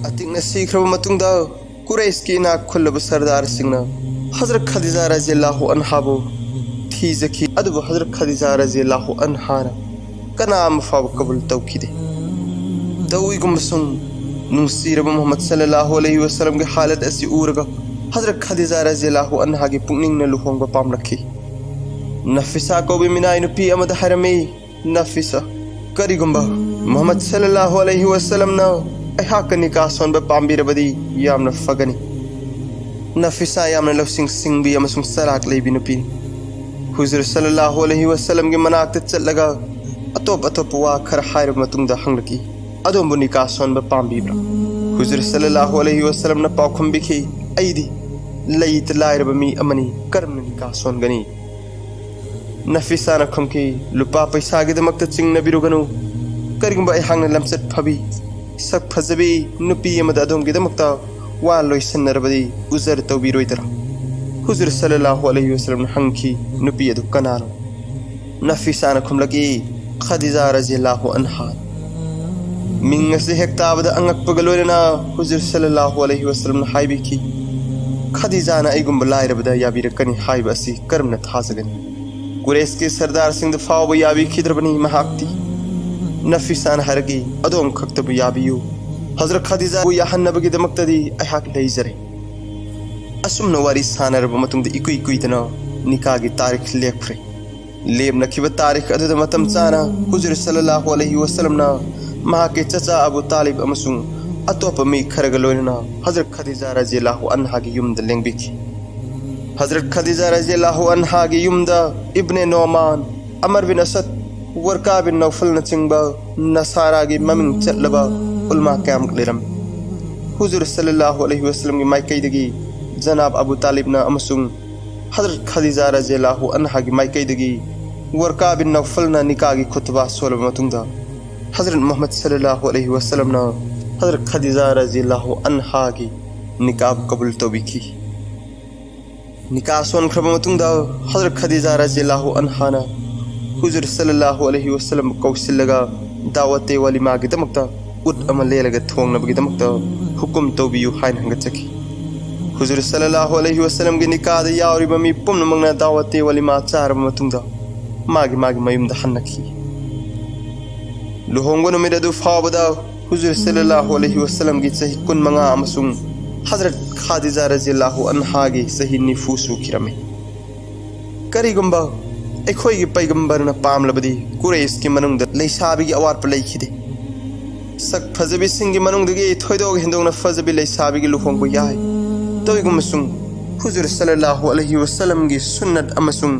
ꯑꯇꯤꯛꯅ ꯁꯤꯈ꯭ꯔꯕ ꯃꯇꯨꯡꯗ ꯀꯨꯔꯩꯁꯀꯤ ꯏꯅꯥꯛ ꯈꯨꯜꯂꯕ ꯁꯔꯗꯥꯔꯁꯤꯡꯅ ꯍꯖꯔꯠ ꯈꯗꯤꯖꯥ ꯔꯖꯤꯌꯜꯂꯥꯍꯨ ꯑꯟꯍꯥꯕꯨ ꯊꯤꯖꯈꯤ, ꯑꯗꯨꯕꯨ ꯍꯖꯔꯠ ꯈꯗꯤꯖꯥ ꯔꯖꯤꯌꯜꯂꯥꯍꯨ ꯑꯟꯍꯥꯅ ꯀꯅꯥ ꯑꯃ ꯐꯥꯎꯕ ꯀꯕꯨꯜ ꯇꯧꯈꯤꯗꯦ꯫ ꯇꯧꯏꯒꯨꯝꯕꯁꯨꯡ ꯅꯨꯡꯁꯤꯔꯕ ꯃꯨꯍꯝꯃꯗ ꯁꯜꯂꯜꯂꯥꯍꯨ ꯑꯂꯩꯍꯤ ꯋꯁꯜꯂꯝꯒꯤ ꯍꯥꯂꯠ ꯑꯁꯤ ꯎꯔꯒ ꯍꯖꯔꯠ ꯈꯗꯤꯖꯥ ꯔꯖꯤꯌꯜꯂꯥꯍꯨ ꯑꯟꯍꯥꯒꯤ ꯄꯨꯛꯅꯤꯡꯅ ꯂꯨꯍꯣꯡꯕ ꯄꯥꯝꯂꯛꯈꯤ꯫ ꯅꯐꯤꯁꯥ ꯀꯧꯕ ꯃꯤꯅꯥꯏ ꯅꯨꯄꯤ ꯑꯃꯗ ꯍꯥꯏꯔꯝꯃꯤ, "ꯅꯐꯤꯁꯥ, ꯀꯔꯤꯒꯨꯝꯕ ꯃꯨꯍꯝꯃꯗ ꯁꯜꯂꯜꯂꯥꯍꯨ ꯑꯂꯩꯍꯤ ꯋꯁꯜꯂꯝꯅ ꯑꯩꯍꯥꯛꯀ ꯅꯤꯀꯥ ꯁꯣꯟꯕ ꯄꯥꯝꯕꯤꯔꯕꯗꯤ ꯌꯥꯝꯅ ꯐꯒꯅꯤ꯫" ꯅꯐꯤꯁꯥ ꯌꯥꯝꯅ ꯂꯧꯁꯤꯡ ꯁꯤꯡꯕꯤ ꯑꯃꯁꯨꯡ ꯆꯂꯥꯛ ꯂꯩꯕꯤ ꯅꯨꯄꯤꯅꯤ꯫ ꯍꯨꯖꯨꯔ ꯁꯜꯂꯜꯂꯥꯍꯨ ꯑꯂꯩꯍꯤ ꯋꯁꯜꯂꯝꯒꯤ ꯃꯅꯥꯛꯇ ꯆꯠꯂꯒ ꯑꯇꯣꯞ ꯑꯇꯣꯞꯄ ꯋꯥ ꯈꯔ ꯍꯥꯏꯔꯕ ꯃꯇꯨꯡꯗ ꯍꯪꯂꯛꯏ, "ꯑꯗꯣꯝꯕꯨ ꯅꯤꯀꯥ ꯁꯣꯟꯕ ꯄꯥꯝꯕꯤꯕ꯭ꯔꯥ?" ꯍꯨꯖꯨꯔ ꯁꯜꯂꯜꯂꯥꯍꯨ ꯑꯂꯩꯍꯤ ꯋꯁꯜꯂꯝꯅ ꯄꯥꯎꯈꯨꯝ ꯄꯤꯈꯤ, "ꯑꯩꯗꯤ ꯂꯩꯇ ꯂꯥꯏꯔꯕ ꯃꯤ ꯑꯃꯅꯤ, ꯀꯔꯝꯅ ꯅꯤꯀꯥ ꯁꯣꯟꯒꯅꯤ?" ꯅꯐꯤꯁꯥꯅ ꯈꯨꯝꯈꯤ, "ꯂꯨꯄꯥ ꯄꯩꯁꯥꯒꯤꯗꯃꯛꯇ ꯆꯤꯡꯅꯕꯤꯔꯨꯒꯅꯨ꯫ ꯀꯔꯤꯒꯨꯝꯕ ꯑꯩꯍꯥꯛꯅ ꯂꯝꯆꯠ ꯐꯕꯤ, ꯁꯛ ꯐꯖꯕꯤ ꯅꯨꯄꯤ ꯑꯃꯗ ꯑꯗꯣꯝꯒꯤꯗꯃꯛꯇ ꯋꯥ ꯂꯣꯏꯁꯟꯅꯔꯕꯗꯤ ꯎꯖꯔ ꯇꯧꯕꯤꯔꯣꯏꯗ꯭ꯔꯥ?" ꯍꯨꯖꯨꯔ ꯁꯜꯂꯜꯂꯥꯍꯨ ꯑꯂꯩꯍꯤ ꯋꯁꯜꯂꯝꯅ ꯍꯪꯈꯤ, "ꯅꯨꯄꯤ ꯑꯗꯨ ꯀꯅꯥꯅꯣ?" ꯅꯐꯤꯁꯥꯅ ꯈꯨꯝꯂꯛꯏ, "ꯈꯗꯤꯖꯥ ꯔꯖꯤꯌꯜꯂꯥꯍꯨ ꯑꯟꯍꯥ꯫" ꯃꯤꯡ ꯑꯁꯤ ꯍꯦꯛ ꯇꯥꯕꯗ ꯑꯉꯛꯄꯒ ꯂꯣꯏꯅꯅ ꯍꯨꯖꯨꯔ ꯁꯜꯂꯜꯂꯥꯍꯨ ꯑꯂꯩꯍꯤ ꯋꯁꯜꯂꯝꯅ ꯍꯥꯏꯕꯤꯈꯤ, "ꯈꯗꯤꯖꯥꯅ ꯑꯩꯒꯨꯝꯕ ꯂꯥꯏꯔꯕꯗ ꯌꯥꯕꯤꯔꯛꯀꯅꯤ ꯍꯥꯏꯕ ꯑꯁꯤ ꯀꯔꯝꯅ ꯊꯥꯖꯒꯅꯤ? ꯀꯨꯔꯦꯁꯀꯤ ꯁꯔꯗꯥꯔꯁꯤꯡꯗ ꯐꯥꯎꯕ ꯌꯥꯕꯤꯈꯤꯗ꯭ꯔꯕꯅꯤ ꯃꯍꯥꯛꯇꯤ꯫" ꯅꯐꯤꯁꯥꯅ ꯍꯥꯏꯔꯛꯏ, "ꯑꯗꯣꯝ ꯈꯛꯇꯕꯨ ꯌꯥꯕꯤꯌꯨ꯫ ꯍꯖꯔꯠ ꯈꯗꯤꯖꯥꯕꯨ ꯌꯥꯍꯟꯅꯕꯒꯤꯗꯃꯛꯇꯗꯤ ꯑꯩꯍꯥꯛ ꯂꯩꯖꯔꯦ꯫" ꯑꯁꯨꯝꯅ ꯋꯥꯔꯤ ꯁꯥꯟꯅꯔꯕ ꯃꯇꯨꯡꯗ ꯏꯀꯨꯏ ꯀꯨꯏꯗꯅ ꯅꯤꯀꯥꯒꯤ ꯇꯥꯔꯤꯈ ꯂꯦꯞꯈ꯭ꯔꯦ꯫ ꯂꯦꯞꯅꯈꯤꯕ ꯇꯥꯔꯤꯈ ꯑꯗꯨꯗ ꯃꯇꯝ ꯆꯥꯅ ꯍꯨꯖꯨꯔ ꯁꯜꯂꯜꯂꯥꯍꯨ ꯑꯂꯩꯍꯤ ꯋꯁꯜꯂꯝꯅ ꯃꯍꯥꯛꯀꯤ ꯆꯆꯥ ꯑꯕꯨ ꯇꯥꯂꯤꯕ ꯑꯃꯁꯨꯡ ꯑꯇꯣꯞꯄ ꯃꯤ ꯈꯔꯒ ꯂꯣꯏꯅꯅ ꯍꯖꯔꯠ ꯈꯗꯤꯖꯥ ꯔꯖꯤꯌꯜꯂꯥꯍꯨ ꯑꯟꯍꯥꯒꯤ ꯌꯨꯝꯗ ꯂꯦꯡꯕꯤꯈꯤ꯫ ꯍꯖꯔꯠ ꯈꯗꯤꯖꯥ ꯔꯖꯤꯌꯜꯂꯥꯍꯨ ꯑꯟꯍꯥꯒꯤ ꯌꯨꯝꯗ ꯏꯕꯅꯦ ꯅꯣꯃꯥꯟ, ꯑꯃꯔ ꯕꯤꯟ ꯑꯁꯗ, ꯋꯔꯀꯥ ꯕꯤꯟ ꯅꯧꯐꯜꯅꯆꯤꯡꯕ ꯅꯁꯥꯔꯥꯒꯤ ꯃꯃꯤꯡ ꯆꯠꯂꯕ ꯎꯂꯃꯥ ꯀꯌꯥꯃꯨꯛ ꯂꯩꯔꯝꯃꯤ꯫ ꯍꯨꯖꯨꯔ ꯁꯜꯂꯜꯂꯥꯍꯨ ꯑꯂꯩꯍꯤ ꯋꯁꯜꯂꯝꯒꯤ ꯃꯥꯏꯀꯩꯗꯒꯤ ꯖꯅꯥꯕ ꯑꯕꯨ ꯇꯥꯂꯤꯕꯅ ꯑꯃꯁꯨꯡ ꯍꯖꯔꯠ ꯈꯗꯤꯖꯥ ꯔꯖꯤꯌꯜꯂꯥꯍꯨ ꯑꯟꯍꯥꯒꯤ ꯃꯥꯏꯀꯩꯗꯒꯤ ꯋꯔꯀꯥ ꯕꯤꯟ ꯅꯧꯐꯜꯅ ꯅꯤꯀꯥꯒꯤ ꯈꯨꯠꯇꯕꯥ ꯁꯣꯜꯂꯕ ꯃꯇꯨꯡꯗ, ꯍꯖꯔꯠ ꯃꯨꯍꯝꯃꯗ ꯁꯜꯂꯜꯂꯥꯍꯨ ꯑꯂꯩꯍꯤ ꯋꯥꯁꯜꯂꯝꯅ ꯍꯖꯔꯠ ꯈꯗꯤꯖꯥ ꯔꯖꯤꯌꯜꯂꯥꯍꯨ ꯑꯟꯍꯥꯒꯤ ꯅꯤꯀꯥꯕ ꯀꯕꯨꯜ ꯇꯧꯕꯤꯈꯤ꯫ ꯅꯤꯀꯥ ꯁꯣꯟꯈ꯭ꯔꯕ ꯃꯇꯨꯡꯗ ꯍꯖꯔꯠ ꯈꯗꯤꯖꯥ ꯔꯖꯤꯌꯜꯂꯥꯍꯨ ꯑꯟꯍꯥꯅ ꯍꯨꯖꯨꯔ ꯁꯜꯂꯜꯂꯥꯍꯨ ꯑꯂꯩꯍꯤ ꯋꯥꯁꯜꯂꯝ ꯀꯧꯁꯤꯜꯂꯒ ꯗꯥꯋꯠꯇꯦ ꯋꯥꯂꯤꯃꯥꯒꯤꯗꯃꯛꯇ ꯎꯠ ꯑꯃ ꯂꯦꯜꯂꯒ ꯊꯣꯡꯅꯕꯒꯤꯗꯃꯛꯇ ꯍꯨꯀꯨꯝ ꯇꯧꯕꯤꯌꯨ ꯍꯥꯏꯅ ꯍꯪꯒꯠꯆꯈꯤ꯫ ꯍꯨꯖꯨꯔ ꯁꯜꯂꯜꯂꯥꯍꯨ ꯑꯂꯩꯍꯤ ꯋꯥꯁꯜꯂꯝꯒꯤ ꯅꯤꯀꯥꯗ ꯌꯥꯎꯔꯤꯕ ꯃꯤ ꯄꯨꯝꯅꯃꯛꯅ ꯗꯥꯋꯠꯇꯦ ꯋꯥꯂꯤꯃꯥ ꯆꯥꯔꯕ ꯃꯇꯨꯡꯗ ꯃꯥꯒꯤ ꯃꯥꯒꯤ ꯃꯌꯨꯝꯗ ꯍꯟꯅꯈꯤ꯫ ꯂꯨꯍꯣꯡꯕ ꯅꯨꯃꯤꯠ ꯑꯗꯨ ꯐꯥꯎꯕꯗ ꯍꯨꯖꯨꯔ ꯁꯜꯂꯜꯂꯥꯍꯨ ꯑꯂꯩꯍꯤ ꯋꯥꯁꯜꯂꯝꯒꯤ ꯆꯍꯤ ꯀꯨꯟꯃꯉꯥ ꯑꯃꯁꯨꯡ ꯍꯖꯔꯠ ꯈꯥꯗꯤꯖꯥ ꯔꯖꯤꯌꯜꯂꯥꯍꯨ ꯑꯟꯍꯥꯒꯤ ꯆꯍꯤ ꯅꯤꯐꯨ ꯁꯨꯈꯤꯔꯝꯃꯤ꯫ ꯀꯔꯤꯒꯨꯝꯕ ꯑꯩꯈꯣꯏꯒꯤ ꯄꯩꯒꯝꯕꯔꯅ ꯄꯥꯝꯂꯕꯗꯤ ꯀꯨꯔꯩꯁꯀꯤ ꯃꯅꯨꯡꯗ ꯂꯩꯁꯥꯕꯤꯒꯤ ꯑꯋꯥꯠꯄ ꯂꯩꯈꯤꯗꯦ꯫ ꯁꯛ ꯐꯖꯕꯤꯁꯤꯡꯒꯤ ꯃꯅꯨꯡꯗꯒꯤ ꯊꯣꯏꯗꯣꯛ ꯍꯦꯟꯗꯣꯛꯅ ꯐꯖꯕꯤ ꯂꯩꯁꯥꯕꯤꯒꯤ ꯂꯨꯍꯣꯡꯕ ꯌꯥꯏ꯫ ꯇꯧꯏꯒꯨꯝꯕꯁꯨꯡ ꯍꯨꯖꯨꯔ ꯁꯜꯂꯜꯂꯥꯍꯨ ꯑꯂꯩꯍꯤ ꯋꯥꯁꯜꯂꯝꯒꯤ ꯁꯨꯟꯅꯠ ꯑꯃꯁꯨꯡ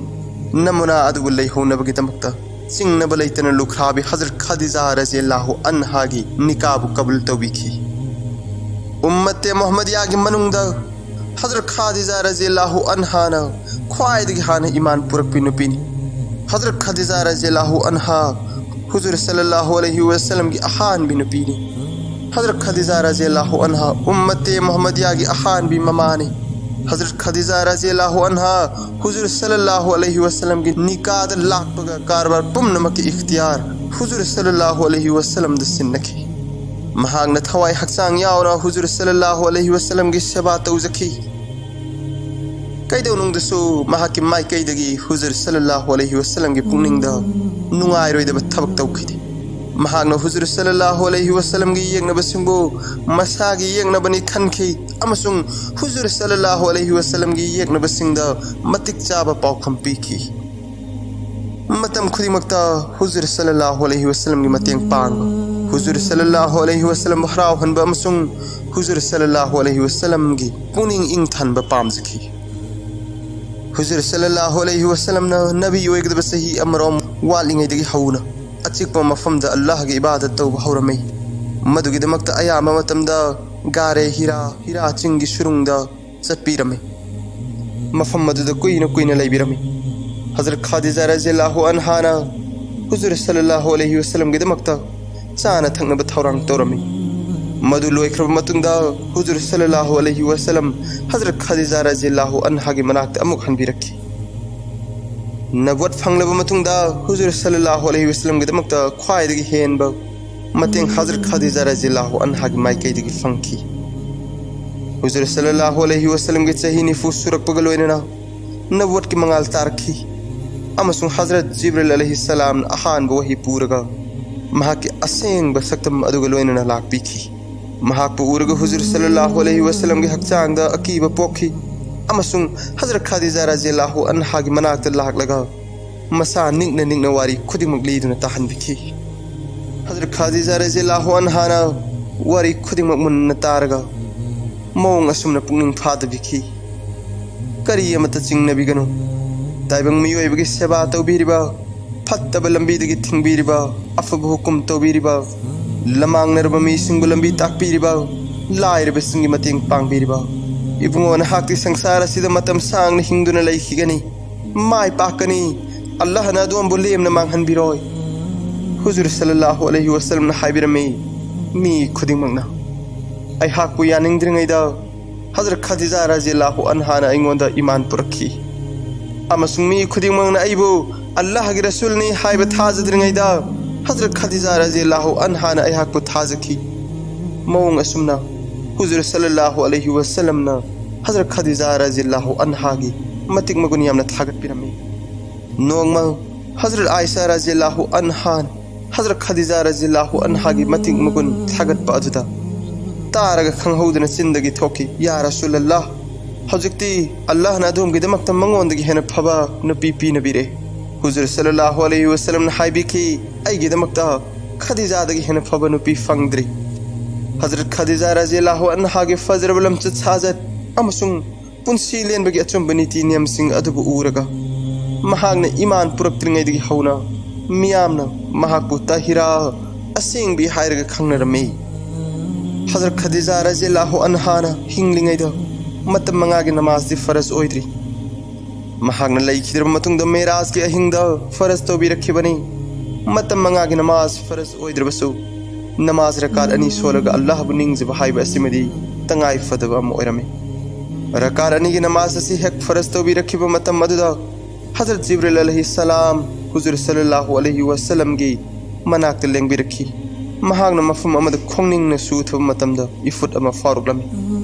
ꯅꯃꯨꯅꯥ ꯑꯗꯨꯕꯨ ꯂꯩꯍꯧꯅꯕꯒꯤꯗꯃꯛꯇ ꯆꯤꯡꯅꯕ ꯂꯩꯇꯅ ꯂꯨꯈ꯭ꯔꯥꯕꯤ ꯍꯖꯔꯠ ꯈꯥꯗꯤꯖꯥ ꯔꯖꯤꯌꯜꯂꯥꯍꯨ ꯑꯟꯍꯥꯒꯤ ꯅꯤꯀꯥꯕꯨ ꯀꯕꯨꯜ ꯇꯧꯕꯤꯈꯤ꯫ ꯎꯝꯃꯠꯇꯦ ꯃꯨꯍꯝꯃꯗꯤꯌꯥꯒꯤ ꯃꯅꯨꯡꯗ ꯍꯖꯔꯠ ꯈꯥꯗꯤꯖꯥ ꯔꯖꯤꯌꯜꯂꯥꯍꯨ ꯑꯟꯍꯥꯅ ꯈ꯭ꯋꯥꯏꯗꯒꯤ ꯍꯥꯟꯅ ꯏꯃꯥꯟ ꯄꯨꯔꯛꯄꯤ ꯅꯨꯄꯤꯅꯤ꯫ ꯍꯖꯔꯠ ꯈꯥꯗꯤꯖꯥ ꯔꯖꯤꯌꯜꯂꯥꯍꯨ ꯑꯟꯍꯥ ꯍꯨꯖꯨꯔ ꯁꯜꯂꯜꯂꯥꯍꯨ ꯑꯂꯩꯍꯤ ꯋꯥꯁꯜꯂꯝꯒꯤ ꯑꯍꯥꯟꯕꯤ ꯅꯨꯄꯤꯅꯤ꯫ ꯍꯖꯔꯠ ꯈꯥꯗꯤꯖꯥ ꯔꯖꯤꯌꯜꯂꯥꯍꯨ ꯑꯟꯍꯥ ꯎꯝꯃꯠꯇꯦ ꯃꯨꯍꯝꯃꯗꯤꯌꯥꯒꯤ ꯑꯍꯥꯟꯕꯤ ꯃꯃꯥꯅꯤ꯫ ꯍꯖꯔꯠ ꯈꯥꯗꯤꯖꯥ ꯔꯖꯤꯌꯜꯂꯥꯍꯨ ꯑꯟꯍꯥ ꯍꯨꯖꯨꯔ ꯁꯜꯂꯜꯂꯥꯍꯨ ꯑꯂꯩꯍꯤ ꯋꯥꯁꯜꯂꯝꯒꯤ ꯅꯤꯀꯥꯗ ꯂꯥꯛꯄꯒ ꯀꯔꯕꯥꯔ ꯄꯨꯝꯅꯃꯛꯀꯤ ꯏꯈꯇꯤꯌꯥꯔ ꯍꯨꯖꯨꯔ ꯁꯜꯂꯜꯂꯥꯍꯨ ꯑꯂꯩꯍꯤ ꯋꯥꯁꯜꯂꯝꯗ ꯁꯤꯟꯅꯈꯤ꯫ ꯃꯍꯥꯛꯅ ꯊꯋꯥꯏ ꯍꯛꯆꯥꯡ ꯌꯥꯎꯅ ꯍꯨꯖꯨꯔ ꯁꯜꯂꯜꯂꯥꯍꯨ ꯑꯂꯩꯍꯤ ꯋꯥꯁꯜꯂꯝꯒꯤ ꯁꯦꯕꯥ ꯇꯧꯖꯈꯤ꯫ ꯀꯩꯗꯧꯅꯨꯡꯗꯁꯨ ꯃꯍꯥꯛꯀꯤ ꯃꯥꯏꯀꯩꯗꯒꯤ ꯍꯨꯖꯨꯔ ꯁꯜꯂꯜꯂꯥꯍꯨ ꯑꯂꯩꯍꯤ ꯋꯥꯁꯜꯂꯝꯒꯤ ꯄꯨꯛꯅꯤꯡꯗ ꯅꯨꯡꯉꯥꯏꯔꯣꯏꯗꯕ ꯊꯕꯛ ꯇꯧꯈꯤꯗꯦ꯫ ꯃꯍꯥꯛꯅ ꯍꯨꯖꯨꯔ ꯁꯜꯂꯜꯂꯥꯍꯨ ꯑꯂꯩꯍꯤ ꯋꯥꯁꯜꯂꯝꯒꯤ ꯌꯦꯛꯅꯕꯁꯤꯡꯕꯨ ꯃꯁꯥꯒꯤ ꯌꯦꯛꯅꯕꯅꯤ ꯈꯟꯈꯤ ꯑꯃꯁꯨꯡ ꯍꯨꯖꯨꯔ ꯁꯜꯂꯜꯂꯥꯍꯨ ꯑꯂꯩꯍꯤ ꯋꯥꯁꯜꯂꯝꯒꯤ ꯌꯦꯛꯅꯕꯁꯤꯡꯗ ꯃꯇꯤꯛ ꯆꯥꯕ ꯄꯥꯎꯈꯨꯝ ꯄꯤꯈꯤ꯫ ꯃꯇꯝ ꯈꯨꯗꯤꯡꯃꯛꯇ ꯍꯨꯖꯨꯔ ꯁꯜꯂꯜꯂꯥꯍꯨ ꯑꯂꯩꯍꯤ ꯋꯥꯁꯜꯂꯝꯒꯤ ꯃꯇꯦꯡ ꯄꯥꯡꯕ, ꯍꯨꯖꯨꯔ ꯁꯜꯂꯜꯂꯥꯍꯨ ꯑꯂꯩꯍꯤ ꯋꯥꯁꯜꯂꯝꯕꯨ ꯍꯔꯥꯎꯍꯟꯕ ꯑꯃꯁꯨꯡ ꯍꯨꯖꯨꯔ ꯁꯜꯂꯜꯂꯥꯍꯨ ꯑꯂꯩꯍꯤ ꯋꯥꯁꯜꯂꯝꯒꯤ ꯄꯨꯛꯅꯤꯡ ꯏꯪꯊꯍꯟꯕ ꯄꯥꯝꯖꯈꯤ꯫ ꯍꯨꯖꯨꯔ ꯁꯜꯂꯜꯂꯥꯍꯨ ꯑꯂꯩꯍꯤ ꯋꯥꯁꯜꯂꯝꯅ ꯅꯕꯤ ꯑꯣꯏꯒꯗꯕ ꯆꯍꯤ ꯑꯃꯔꯣꯝ ꯋꯥꯠꯂꯤꯉꯩꯗꯒꯤ ꯍꯧꯅ ꯑꯆꯤꯛꯄ ꯃꯐꯝꯗ ꯑꯜꯂꯥꯍꯒꯤ ꯏꯕꯥꯗꯠ ꯇꯧꯕ ꯍꯧꯔꯝꯃꯤ꯫ ꯃꯗꯨꯒꯤꯗꯃꯛꯇ ꯑꯌꯥꯝꯕ ꯃꯇꯝꯗ ꯒꯥꯔꯦ ꯍꯤꯔꯥ, ꯍꯤꯔꯥ ꯆꯤꯡꯒꯤ ꯁꯨꯔꯨꯡꯗ ꯆꯠꯄꯤꯔꯝꯃꯤ꯫ ꯃꯐꯝ ꯑꯗꯨꯗ ꯀꯨꯏꯅ ꯀꯨꯏꯅ ꯂꯩꯕꯤꯔꯝꯃꯤ꯫ ꯍꯖꯔꯠ ꯈꯥꯗꯤꯖꯥ ꯔꯖꯤꯌꯜꯂꯥꯍꯨ ꯑꯟꯍꯥꯅ ꯍꯨꯖꯨꯔ ꯁꯜꯂꯜꯂꯥꯍꯨ ꯑꯂꯩꯍꯤ ꯋꯥꯁꯜꯂꯝꯒꯤꯗꯃꯛꯇ ꯆꯥꯅ ꯊꯛꯅꯕ ꯊꯧꯔꯥꯡ ꯇꯧꯔꯝꯃꯤ꯫ ꯃꯗꯨ ꯂꯣꯏꯈ꯭ꯔꯕ ꯃꯇꯨꯡꯗ ꯍꯨꯖꯨꯔ ꯁꯜꯂꯜꯂꯥꯍꯨ ꯑꯂꯩꯍꯤ ꯋꯥꯁꯜꯂꯝ ꯍꯖꯔꯠ ꯈꯗꯤꯖꯥ ꯔꯖꯤꯌꯜꯂꯥꯍꯨ ꯑꯟꯍꯥꯒꯤ ꯃꯅꯥꯛꯇ ꯑꯃꯨꯛ ꯍꯟꯕꯤꯔꯛꯈꯤ꯫ ꯅꯕꯨꯋꯠ ꯐꯪꯂꯕ ꯃꯇꯨꯡꯗ ꯍꯨꯖꯨꯔ ꯁꯜꯂꯜꯂꯥꯍꯨ ꯑꯂꯩꯍꯤ ꯋꯥꯁꯜꯂꯝꯒꯤꯗꯃꯛꯇ ꯈ꯭ꯋꯥꯏꯗꯒꯤ ꯍꯦꯟꯕ ꯃꯇꯦꯡ ꯍꯖꯔꯠ ꯈꯗꯤꯖꯥ ꯔꯖꯤꯌꯜꯂꯥꯍꯨ ꯑꯟꯍꯥꯒꯤ ꯃꯥꯏꯀꯩꯗꯒꯤ ꯐꯪꯈꯤ꯫ ꯍꯨꯖꯨꯔ ꯁꯜꯂꯜꯂꯥꯍꯨ ꯑꯂꯩꯍꯤ ꯋꯥꯁꯜꯂꯝꯒꯤ ꯆꯍꯤ ꯅꯤꯐꯨ ꯁꯨꯔꯛꯄꯒ ꯂꯣꯏꯅꯅ ꯅꯕꯨꯋꯠꯀꯤ ꯃꯉꯥꯜ ꯇꯥꯔꯛꯈꯤ, ꯑꯃꯁꯨꯡ ꯍꯖꯔꯠ ꯖꯤꯕ꯭ꯔꯤꯜ ꯑꯂꯩꯍꯤ ꯁꯂꯥꯝꯅ ꯑꯍꯥꯟꯕ ꯋꯥꯍꯤ ꯄꯨꯔꯒ ꯃꯍꯥꯛꯀꯤ ꯑꯁꯦꯡꯕ ꯁꯛꯇꯝ ꯑꯗꯨꯒ ꯂꯣꯏꯅꯅ ꯂꯥꯛꯄꯤꯈꯤ꯫ ꯃꯍꯥꯛꯄꯨ ꯎꯔꯒ ꯍꯨꯖꯨꯔ ꯁꯜꯂꯜꯂꯥꯍꯨ ꯑꯂꯩꯍꯤ ꯋꯥꯁꯜꯂꯝꯒꯤ ꯍꯛꯆꯥꯡꯗ ꯑꯀꯤꯕ ꯄꯣꯛꯈꯤ, ꯑꯃꯁꯨꯡ ꯍꯖꯔꯠ ꯈꯗꯤꯖꯥ ꯔꯖꯤꯌꯜꯂꯥꯍꯨ ꯑꯟꯍꯥꯒꯤ ꯃꯅꯥꯛꯇ ꯂꯥꯛꯂꯒ ꯃꯁꯥ ꯅꯤꯛꯅ ꯅꯤꯛꯅ ꯋꯥꯔꯤ ꯈꯨꯗꯤꯡꯃꯛ ꯂꯤꯗꯨꯅ ꯇꯥꯍꯟꯕꯤꯈꯤ꯫ ꯍꯖꯔꯠ ꯈꯗꯤꯖꯥ ꯔꯖꯤꯌꯜꯂꯥꯍꯨ ꯑꯟꯍꯥꯅ ꯋꯥꯔꯤ ꯈꯨꯗꯤꯡꯃꯛ ꯃꯨꯟꯅ ꯇꯥꯔꯒ ꯃꯑꯣꯡ ꯑꯁꯨꯝꯅ ꯄꯨꯛꯅꯤꯡ ꯐꯥꯗꯕꯤꯈꯤ, "ꯀꯔꯤ ꯑꯃꯠꯇ ꯆꯤꯡꯅꯕꯤꯒꯅꯨ꯫ ꯇꯥꯏꯕꯪ ꯃꯤꯑꯣꯏꯕꯒꯤ ꯁꯦꯕꯥ ꯇꯧꯕꯤꯔꯤꯕ, ꯐꯠꯇꯕ ꯂꯝꯕꯤꯗꯒꯤ ꯊꯤꯡꯕꯤꯔꯤꯕ, ꯑꯐꯕ ꯍꯨꯀꯨꯝ ꯇꯧꯕꯤꯔꯤꯕ, ꯂꯃꯥꯡꯅꯔꯕ ꯃꯤꯁꯤꯡꯕꯨ ꯂꯝꯕꯤ ꯇꯥꯛꯄꯤꯔꯤꯕ, ꯂꯥꯏꯔꯕꯁꯤꯡꯒꯤ ꯃꯇꯦꯡ ꯄꯥꯡꯕꯤꯔꯤꯕ꯫ ꯏꯕꯨꯡꯉꯣ, ꯅꯍꯥꯛꯇꯤ ꯁꯪꯁꯥꯔ ꯑꯁꯤꯗ ꯃꯇꯝ ꯁꯥꯡꯅ ꯍꯤꯡꯗꯨꯅ ꯂꯩꯈꯤꯒꯅꯤ, ꯃꯥꯏ ꯄꯥꯛꯀꯅꯤ꯫ ꯑꯜꯂꯥꯍꯅ ꯑꯗꯣꯝꯕꯨ ꯂꯦꯝꯅ ꯃꯥꯡꯍꯟꯕꯤꯔꯣꯏ꯫" ꯍꯨꯖꯨꯔ ꯁꯜꯂꯜꯂꯥꯍꯨ ꯑꯂꯩꯍꯤ ꯋꯥꯁꯜꯂꯝꯅ ꯍꯥꯏꯕꯤꯔꯝꯃꯤ, ꯃꯤ ꯈꯨꯗꯤꯡꯃꯛꯅ ꯑꯩꯍꯥꯛꯄꯨ ꯌꯥꯅꯤꯡꯗ꯭ꯔꯤꯉꯩꯗ ꯍꯖꯔꯠ ꯈꯗꯤꯖꯥ ꯔꯖꯤꯌꯜꯂꯥꯍꯨ ꯑꯟꯍꯥꯅ ꯑꯩꯉꯣꯟꯗ ꯏꯃꯥꯟ ꯄꯨꯔꯛꯈꯤ, ꯑꯃꯁꯨꯡ ꯃꯤ ꯈꯨꯗꯤꯡꯃꯛꯅ ꯑꯩꯕꯨ ꯑꯜꯂꯥꯍꯒꯤ ꯔꯁꯨꯜꯅꯤ ꯍꯥꯏꯕ ꯊꯥꯖꯗ꯭ꯔꯤꯉꯩꯗ ꯍꯖꯔꯠ ꯈꯗꯤꯖꯥ ꯔꯖꯤꯌꯜꯂꯥꯍꯨ ꯑꯟꯍꯥꯅ ꯑꯩꯍꯥꯛꯄꯨ ꯊꯥꯖꯈꯤ꯫ ꯃꯑꯣꯡ ꯑꯁꯨꯝꯅ ꯍꯨꯖꯨꯔ ꯁꯜꯂꯜꯂꯥꯍꯨ ꯑꯂꯩꯍꯤ ꯋꯥꯁꯜꯂꯝꯅ ꯍꯖꯔꯠ ꯈꯗꯤꯖꯥ ꯔꯖꯤꯌꯜꯂꯥꯍꯨ ꯑꯟꯍꯥꯒꯤ ꯃꯇꯤꯛ ꯃꯒꯨꯟ ꯌꯥꯝꯅ ꯊꯥꯒꯠꯄꯤꯔꯝꯃꯤ꯫ ꯅꯣꯡꯃ ꯍꯖꯔꯠ ꯑꯥꯏꯁꯥ ꯔꯖꯤꯌꯜꯂꯥꯍꯨ ꯑꯟꯍꯥꯅ ꯍꯖꯔꯠ ꯈꯗꯤꯖꯥ ꯔꯖꯤꯌꯜꯂꯥꯍꯨ ꯑꯟꯍꯥꯒꯤ ꯃꯇꯤꯛ ꯃꯒꯨꯟ ꯊꯥꯒꯠꯄ ꯑꯗꯨꯗ ꯇꯥꯔꯒ ꯈꯪꯍꯧꯗꯅ ꯆꯤꯟꯗꯒꯤ ꯊꯣꯛꯈꯤ, "ꯌꯥ ꯔꯁꯨꯂꯜꯂꯥꯍ, ꯍꯧꯖꯤꯛꯇꯤ ꯑꯜꯂꯥꯍꯅ ꯑꯗꯣꯝꯒꯤꯗꯃꯛꯇ ꯃꯉꯣꯟꯗꯒꯤ ꯍꯦꯟꯅ ꯐꯕ ꯅꯨꯄꯤ ꯄꯤꯅꯕꯤꯔꯦ꯫" ꯍꯨꯖꯨꯔ ꯁꯜꯂꯜꯂꯥꯍꯨ ꯑꯂꯩꯍꯤ ꯋꯥꯁꯜꯂꯝꯅ ꯍꯥꯏꯕꯤꯈꯤ, "ꯑꯩꯒꯤꯗꯃꯛꯇ ꯈꯗꯤꯖꯥꯗꯒꯤ ꯍꯦꯟꯅ ꯐꯕ ꯅꯨꯄꯤ ꯐꯪꯗ꯭ꯔꯤ꯫" ꯍꯖꯔꯠ ꯈꯗꯤꯖꯥ ꯔꯖꯤꯌꯜꯂꯥꯍꯨ ꯑꯟꯍꯥꯒꯤ ꯐꯖꯔꯕ ꯂꯝꯆꯠ ꯁꯥꯖꯠ ꯑꯃꯁꯨꯡ ꯄꯨꯟꯁꯤ ꯂꯦꯟꯕꯒꯤ ꯑꯆꯨꯝꯕ ꯅꯤꯇꯤ ꯅꯤꯌꯝꯁꯤꯡ ꯑꯗꯨꯕꯨ ꯎꯔꯒ ꯃꯍꯥꯛꯅ ꯏꯃꯥꯟ ꯄꯨꯔꯛꯇ꯭ꯔꯤꯉꯩꯗꯒꯤ ꯍꯧꯅ ꯃꯤꯌꯥꯝꯅ ꯃꯍꯥꯛꯄꯨ ꯇꯥꯍꯤꯔꯥ, ꯑꯁꯦꯡꯕꯤ ꯍꯥꯏꯔꯒ ꯈꯪꯅꯔꯝꯃꯤ꯫ ꯍꯖꯔꯠ ꯈꯗꯤꯖꯥ ꯔꯖꯤꯌꯜꯂꯥꯍꯨ ꯑꯟꯍꯥꯅ ꯍꯤꯡꯂꯤꯉꯩꯗ ꯃꯇꯝ ꯃꯉꯥꯒꯤ ꯅꯃꯥꯖꯗꯤ ꯐꯔꯖ ꯑꯣꯏꯗ꯭ꯔꯤ꯫ ꯃꯍꯥꯛꯅ ꯂꯩꯈꯤꯗ꯭ꯔꯕ ꯃꯇꯨꯡꯗ ꯃꯦꯔꯥꯖꯀꯤ ꯑꯍꯤꯡꯗ ꯐꯔꯖ ꯇꯧꯕꯤꯔꯛꯈꯤꯕꯅꯤ꯫ ꯃꯇꯝ ꯃꯉꯥꯒꯤ ꯅꯃꯥꯖ ꯐꯔꯖ ꯑꯣꯏꯗ꯭ꯔꯕꯁꯨ, ꯅꯃꯥꯖ ꯔꯀꯥꯠ ꯑꯅꯤ ꯁꯣꯜꯂꯒ ꯑꯜꯂꯥꯍꯕꯨ ꯅꯤꯡꯖꯕ ꯍꯥꯏꯕ ꯑꯁꯤꯃꯗꯤ ꯇꯉꯥꯏ ꯐꯗꯕ ꯑꯃ ꯑꯣꯏꯔꯝꯃꯤ꯫ ꯔꯀꯥꯠ ꯑꯅꯤꯒꯤ ꯅꯃꯥꯖ ꯑꯁꯤ ꯍꯦꯛ ꯐꯔꯖ ꯇꯧꯕꯤꯔꯛꯈꯤꯕ ꯃꯇꯝ ꯑꯗꯨꯗ, ꯍꯖꯔꯠ ꯖꯤꯕ꯭ꯔꯤꯜ ꯑꯂꯩꯍꯤ ꯁꯂꯥꯝ ꯍꯨꯖꯨꯔ ꯁꯜꯂꯜꯂꯥꯍꯨ ꯑꯂꯩꯍꯤ ꯋꯥꯁꯂꯝꯒꯤ ꯃꯅꯥꯛꯇ ꯂꯦꯡꯕꯤꯔꯛꯈꯤ꯫ ꯃꯍꯥꯛꯅ ꯃꯐꯝ ꯑꯃꯗ ꯈꯣꯡꯅꯤꯡꯅ ꯁꯨꯊꯕ ꯃꯇꯝꯗ ꯏꯐꯨꯠ ꯑꯃ ꯐꯥꯎꯔꯛꯂꯝꯃꯤ꯫